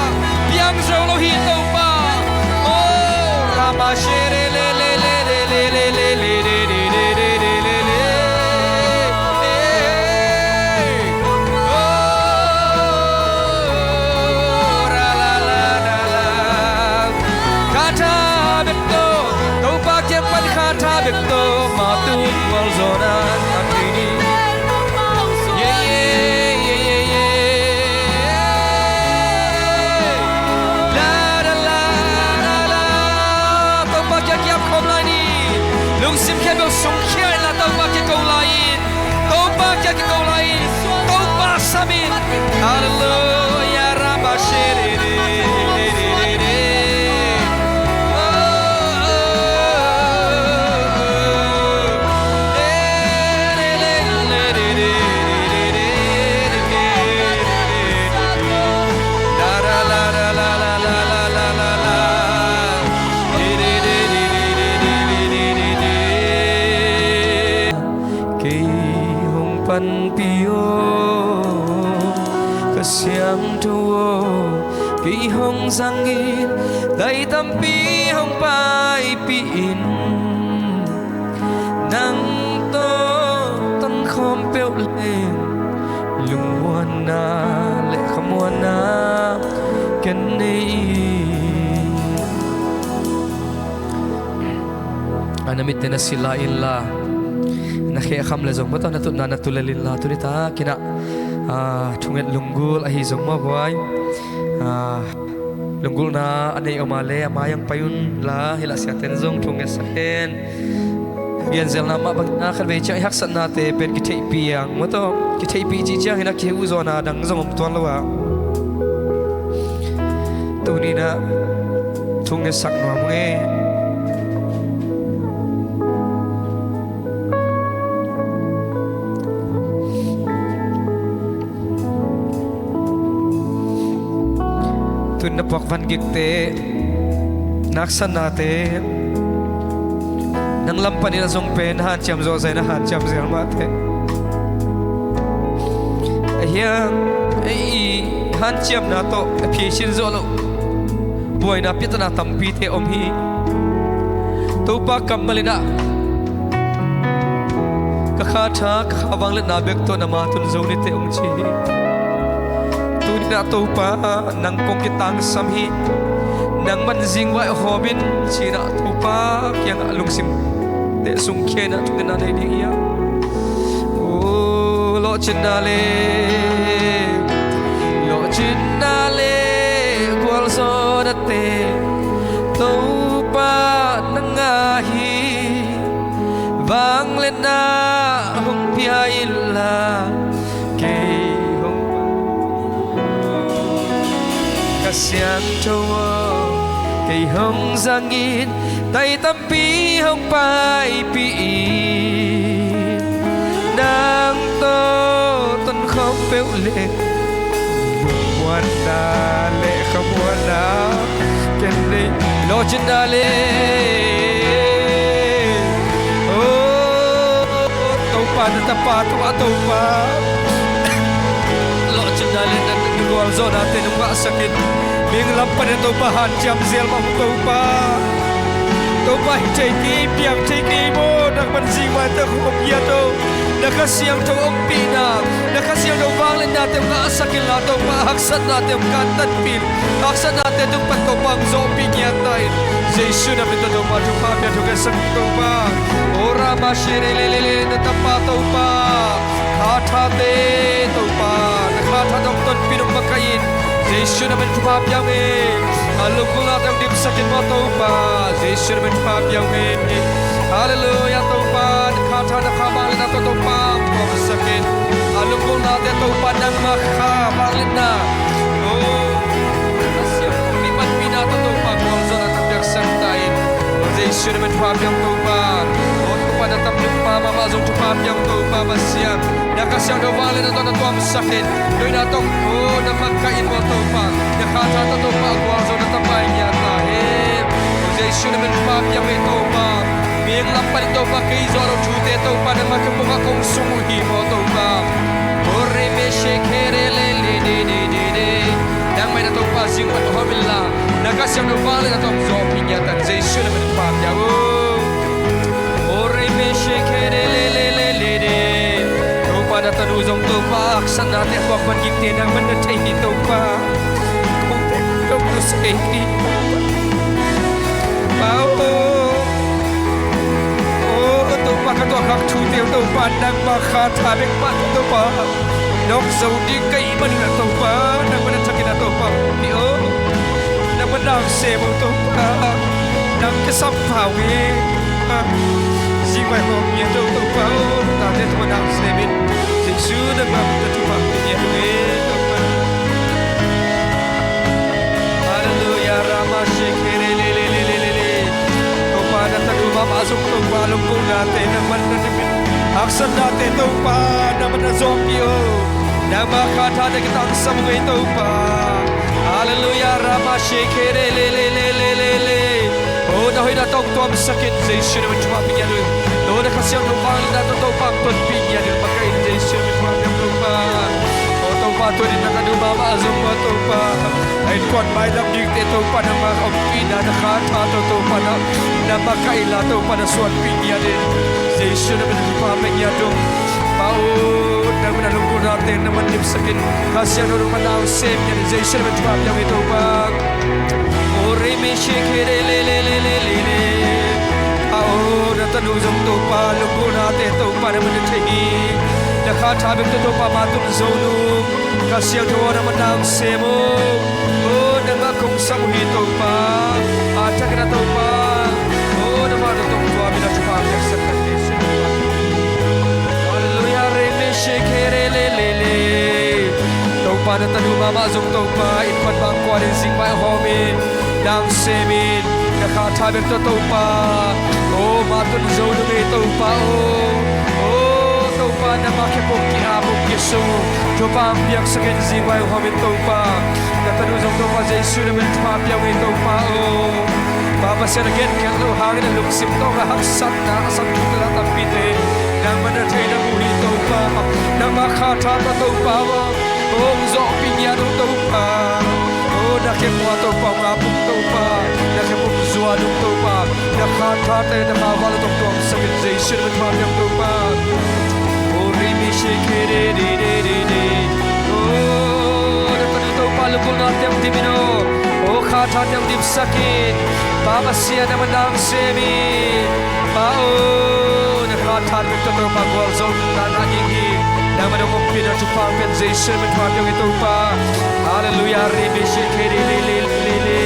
Piang zo lo hi Topa. Aw rama shere le le le le le le le le le le le le le. Aw ra la la la la. Kha tha bek tawh, Topa kiang pan kha tha bek tawh, mah tun gualzawhna a thei ni. Ye, ye, ye, ye, ye. La, la, la, la, la. Topa kiang kiap khawm lai ni. Lungsim khempeuh sungkhia inla Topa kiang ko lai in. Topa kiang kiko lai in, Topa sam in. Halleluiah, rama shere. Kei hong panpih aw, ka siangtho aw, kei hong zangin, dai tampi hong paipih in. Nang tawh tonkhawm peuh leng, lungmuanna le khamuanna ken nei hi. A na mitte na silh lai inla, na khe kham le zong maw tawh na tutna na tu lel inla, tuni takin ah, ah, thunget lunggulh ahi zong maw guai. Ah, lunggulhna a nei om a le a mai ah pai unla, hi lah siate'n zong thungetsak hen. Genzelna mah bangin ah khatvei ciang i haksatnate pen kitheihpih ang maw tawh, kitheihpih cih ciangin ah kiheu zawhna dang zong om tuan lo a. Tuni-in ah thungetsak nuam ung e. Tun na puak van gikte, na haksatnate, nang lam panin a zong pen hanciam zawh zai na hanciam zel mahte. Ahia, ei i hanciamna tawh a pheisin zawh loh buaina piatana tampite om hi. Topa kammal in ah ka kha tha, ka kha vangliatna bek tawh na ma tun zo nite hong ci hi. Tuni-in ah Topa nang kong kitangsam hi. Nangman zingvai hawm in ci-in ah Topa kiangah lungsimte sungkhia in ah thungetna nei ding hi a. Aw lawh Lawhcinna le, lawhcinna le gualzawhnate Topa nang a hi. Vangliatna hong pia inla, kei hong, Kha Siangtho aw, kei hong zang in. Taitam pi hong paipih in, nang tawh tonkhawm peuh le, muanna le khamuanna ken nei. Lawhcinna le, oh, Topa na tapa tungah Topa, lawhcinna le na gualzawhnate nong ngahsak in. Mihing lam panin Topa hanciam zel mah Topa. Topa hih thei kei, piang thei kei maw, nangman zingvai tawh hong giat aw. Na Kha Siangtho ompihna, na Kha Siangtho vangliatnate hong ngahsak inla Topa, haksatnate hong kantanpih in, haksatnate tung pan Topa hong zawhpih ngiat ta in. Jesu na min tawh Topa thupha pia thukhensak Topa. Ora ma shere le le le, na tapa Topa. Khathate Topa, na khathate hong tonpih in hong makaih in. Jesu na min thupha pia ung e. A lunggulhnate hong dimsak in maw Topa. Jesu na min thupha pia ung e. Halleluiah Topa, na khatha na kha vangliatna tawh Topa hong tuamsak in. A lunggulhnate Topa nangmah kha vangliatna, oh, a siam mi panpihna tawh Topa gualzawhna tawh piaksak ta in. Jesu na min thupha pia ung Topa. Oh Topa, na tanupa mahmah zong thupha pia ung Topa Pasian. Na Kha Siangtho vangliatna tawh na tuamsak in. Noihna tawh, oh, na makaih in maw Topa. Na khatha tawh Topa gualzawhna tawh pai ngiat ta hen. Oh Jesu na min thupha pia ung e Topa. Mihing lam panin Topa kei zuau lo thute Topa nangmah khe pongah kong sung uh hi maw Topa. Ore me she khere le le de de de de. Nangmah in a Topa zingvai hawm inla, na Kha Siangtho vangliatna tawh hong zawhpih ngiat ta in. Jesu na min thupha pia ung. Ore me she khere le le le le de. Topa na tanu zong Topa haksatnate a tuak man gikte nangman na thei hi Topa. Kong thei dong na sei hi Topa. Pau. Oh Topa, ka tuahkhak thute uh Topa nangmah khatha bek mah Topa. Nong zo ding ka hih manin a Topa, nangmah na thakin a Topa hong pi aw. Nangmah nang sem aw Topa. Nang kisam pha uh hi. Zingvai hawm ngiat aw Topa aw. Tate Topa nang sem in. Jesu nangmah na thupha hong pi ngiat uh hi Topa. Halleluiah, rama shekere le le le le le le. Topa na tanu mahmah zong Topa lunggulhnate nangman na dim in. Haksatnate Topa nangman na zawhpih aw. Nangmah khatha na kitangsam uh ei Topa. Halleluiah, rama shekere le le le le le le. Oh, na hoihna tawh tuamsak in Jesu na min thupha pia ngiat uh. Oh, na Kha Siangtho vangliatna tawh Topa hong tonpih ngiat in makaih in Jesu na min thupha pia Topa. Oh Topa, tuni na ka nu mahmah zong maw Topa, a innkuan mailam dingte Topa nangmah ompihna na khatha tawh Topa na, na makaih inla Topa na suanpih ngiat in Jesu na min thupha pia ngiat ung. Pa aw, nangmah na lunggulhnate nangman dimsak in, Kha Siangtho nangman na hong sem ngiat in Jesu na min thupha pia ung ei Topa. Ore me shekere le le le le le le. Aw, na tanu zong Topa lunggulhnate Topa nangman na thei hi. Na khatha bek tawh Topa matun zo nung. Kha Siangtho aw nangman na hong sem aw. Aw, nangmah kong sam uh hi Topa. A thakin a Topa, aw, na vangliatna tawh tuam in a thupha piaksak ka hi. Halleluiah, re me shekere le le le. Topa na tanu mahmah zong Topa, innkuan bang kuan in zingvai hawm in, na hong sem in, na khatha bek tawh Topa. Aw, matun zo nung ei Topa aw. Aw Topa, nangmah khe pong ki-ap pong kisung, thupha hong piaksak in zingvai hawm in Topa. Na tanu zong Topa Jesu na min thupha pia ung ei Topa aw. Pa Pasian, a gen khen loh hangin a lungsim tawh a haksatna, a sakkhitna tampite nangman na thei na mu hi Topa. Nangmah khatha tawh Topa aw, hong zawhpih ngiat ung Topa. Oh, na khe pong ah Topa hong ap ung Topa. Na khe pong zuan ung Topa. Na khathate na kha vangliatna tawh tuamsak in Jesu na min thupha pia ung Topa. Oh, ri mi shekere de de de de. Oh, na tanu Topa lunggulhnate hong dim in aw. Oh, khathate hong dimsak in. Pa Pasian, nangman na hong sem in. Pa aw, na khatha bek tawh Topa gualzawhna na ngah ding hi. Nangmah dong ompih na thupha piak Jesu min thupha piak hi Topa. Halleluiah. Ri mi shi ke ri li li li li.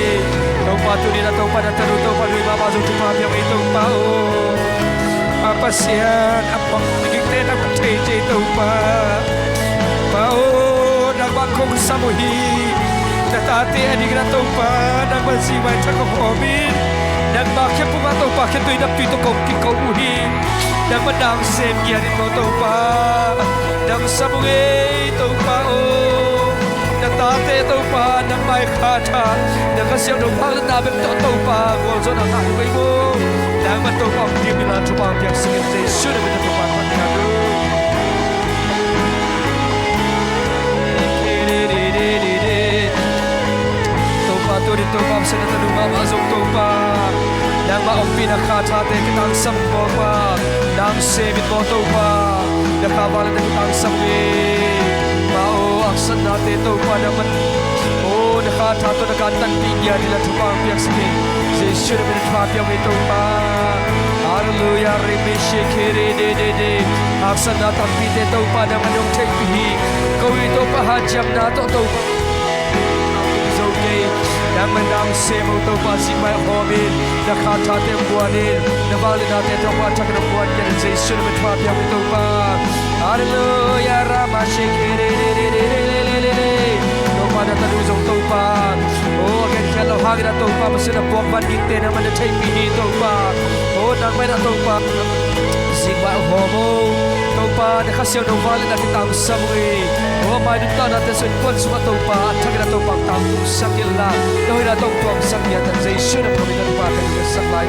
Topa tuni na Topa na tanu Topa nui mahmah zong thupha piak hi Topa aw. A Pasian a pom gikte na thei thei Topa. Pa aw, nangmah kong sam uh hi. Na tate a ding na Topa nangmah zingmai thak a hawmin. Nangmah khempeuh a Topa khetui na pi tawh kong kiko uh hi. Nangmah nang sem ngiat in maw Topa. Nang sam uh ngei Topa aw. Na tate Topa nangmah i khatha. Na Kha Siangtho vangliatna bek tawh Topa gualzawhna ngah uh ngei maw. Nangmah Topa hong ding dingin thupha piak sangin Jesu na min a thupha piak uh. Topa tuni Topa Pasian na tanu mahmah zong Topa. Nangmah ompih na khathate kitangsam maw Pa. Nang sem in maw Topa. Na kha vangliatna kitangsam hi. Pa aw, haksatnate Topa nangmah. Aw, na khatha tawh na kantanpih ngiat dingin thupha piak sangin Jesu na min a thupha piak uh hi Topa. Halleluiah. Ri mi shi ke ri di di di. Haksatna tampite Topa nangmah nong theihpih hi. Ko i Topa hanciamna tawh Topa zo kei. Nangmah nang sem uh Topa zingmai hawmin. Na khathate buanin. Na vangliatnate Topa thakin buan kei in Jesu na min a thupha piak uh hi Topa. Halleluiah. Ra ma shi ke ri di di di di di di di. Topa na tanu zong Topa. Aw, a genkhiat lo hangin a Topa Pasian a puak van gikte nangmah na theihpih hi Topa. Aw, nangmah in a Topa. Zingmai a hawm aw. Topa na Kha Siangtho vangliatna kitangsam uh hi. Aw, amah i nuntaknate sung innkuan sungah Topa a thakin a Topa tangtungsak inla. Na hoihna tawh tuamsak ngiat in Jesu na min a thupha piak uh hi Topa.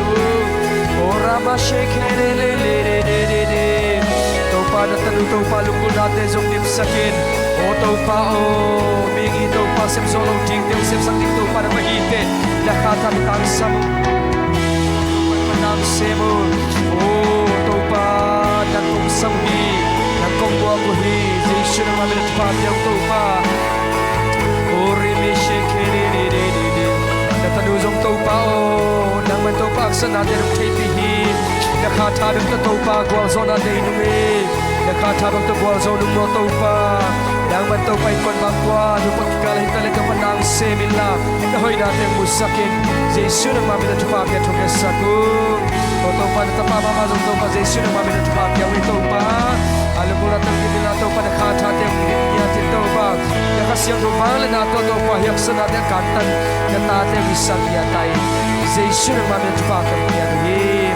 Ora ma she ke le le le le le le le. Topa na tanu Topa lunggulhnate zong dipsak in. Aw Topa aw, mi ngi Topa sepzawh lo dingte hong sepsak ding Topa nangmah hi teh. Na khatha kitangsam. Nang sem uh. Aw Topa, nang kong sam uh hi. Nang kong muak uh hi. Jesu nangmah min a thupha piak uh Topa. Aw ri mi she ke ri ri ri ri ri. Na tanu zong Topa aw, nangmah Topa haksatnate nong theihpih hi. Na khatha bek tawh Topa gualzawhnate i nung hi. Na khatha bek tawh gualzo nung maw Topa. Nangmah Topa innkuan bangkua nupa kikal ah hi ta leh Topa nang sem inla. Na hoihnate musak in. Jesu nangmah min a thupha pia thungetsak uh. Aw Topa na tapa mahmah zong Topa Jesu nangmah min a thupha pia uh hi Topa. A lunggulhna tawh kim inla Topa na khathate hong dim ngiat in Topa. Na Kha Siangtho vangliatna tawh Topa hih haksatnate a kantan na tate hong hisak ngiat ta in. Jesu nangmah min a thupha ka pia uh hi.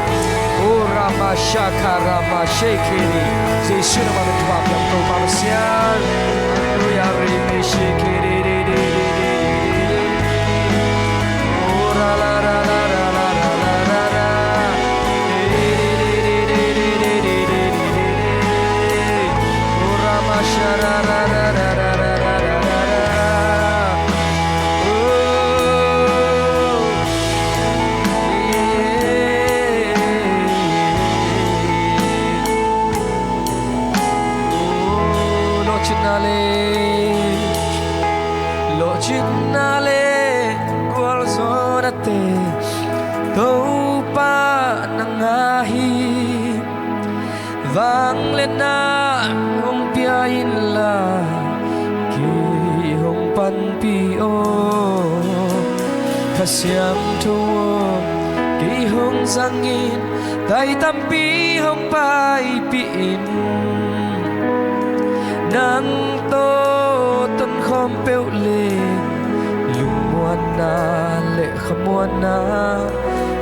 O Rama Shaka Rama Shekeni. Jesu nangmah min a thupha pia uh Topa Pasian. Hallelujah, Rimi Shekeni. Lawhcinna le, lawhcinna le gualzawhnate Topa nang a hi. Vangliatna hong pia inla kei hong panpih aw. Kha Siangtho aw, kei hong zang in, tai tampi hong paipih in. Nang tawh tonkhawm peuh le lungmuanna le khamuanna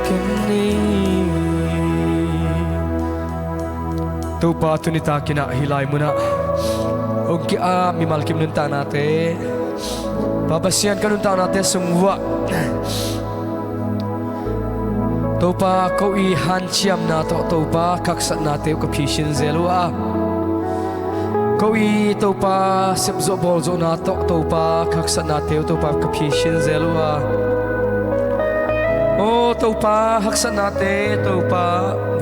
ken ni. Topa tuni takin ah hih lai munah hong ki-ap mimal kim nuntaknate Pa Pasian ka nuntaknate sung vuah Topa ko i hanciamna tawh Topa ka haksatnate uh ka phisin zel uh a, ko i Topa sepzawh bawlzawhna tawh Topa ka haksatnate uh Topa ka phisin zel uh a. Aw Topa haksatnate Topa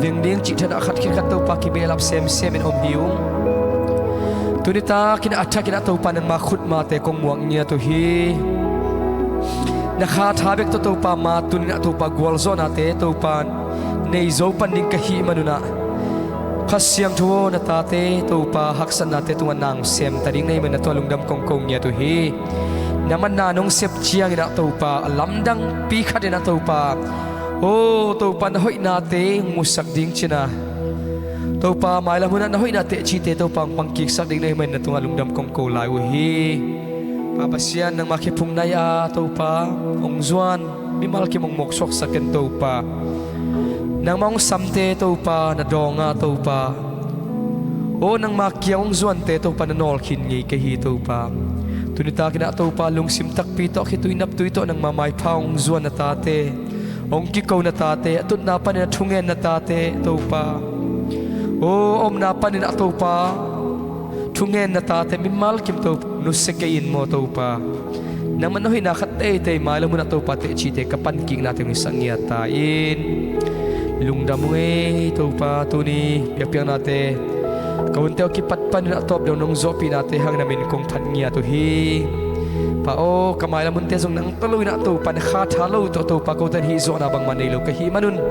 veng ding cih thanah khat khit khat Topa kibehlap semsem in om hi ung. Tuni takin a thakin ah Topa nangma khutmate kong muak ngiat uh hi. Na khatha bek tawh Topa ma tunin ah Topa gualzawhnate Topa nei zo pan ding ka hih manun ah Kha Siangtho aw, na tate Topa haksatnate tungah na hong sem ta ding na hih manin na tungah lungdam kong ko ngiat uh hi. Nangmah na nong sep ciangin ah Topa a lamdangpi khatin ah Topa, aw Topa, na hoihnate hong musak ding ci-in ah Topa, mailam hunah na hoihna teci-te Topa hong pangkiksak ding na hih manin na tungah lungdam kong ko lai uh hi. Pa Pasian, nangmah khe phung nai-a Topa hong zuan mimal kim hong mawksuaksak ken Topa. Nangmah hong samte Topa na dawng a Topa, aw nangmah kiang hong zuante Topa na nawlkhin ngei ka hi Topa. Tuni takin ah Topa, lungsim takpi tawh, khitui naptui tawh nangmah maipha hong zuan na tate, hong kiko na tate, a tutna panin a thungen na tate Topa, aw a omna panin ah Topa thungen na tate mimal kim Topa nusia kei in maw Topa. Nangmah na hoihna khat teitei mailam hunah Topa teci-te ka pankiknate hong hisak ngiat ta in. Lungdam ung ei Topa, tuni biakpiaknate ka hunte aw kipat panin ah tawp dong nong zawhpihnate hangin na min kong phat ngiat uh hi. Pa aw, ka mailam hunte zong nang tawh lo-in ah Topa, na kha tha lo tawh Topa, kote in hih zawhna bangmah nei lo ka hih manun,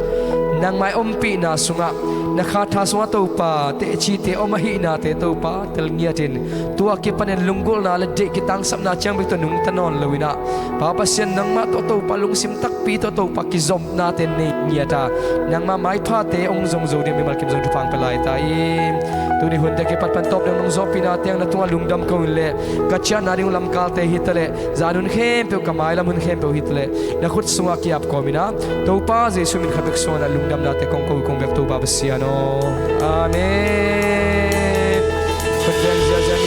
nangmah i ompihna sungah, na kha tha sungah Topa teci-te om ahihnate Topa tel ngiatin, tua kipanin lunggulhna le deih kitangsapna ciang bek tawh nungta nawn lo-in ah, Pa Pasian, nangmah tawh Topa lungsim takpi tawh Topa kizopnate nei ngiat a, nangmah maiphate hong zong zo ding mimal kim zong thupha hong pia lai ta in. Tuni hunte kipat pan tawp dong nong zawhpihnate hang na tungah lungdam ko in leh, ka ciahna ding uh lamkalte hi taleh, zan hun khempeuh, ka mailam hun khempeuh hi taleh, na khut sungah ki-ap kawmin ah Topa Jesuh min khat bek suangin ah lungdamnate kong ko, kong biak Topa Pasian aw. Amen. Khut beng ziahziah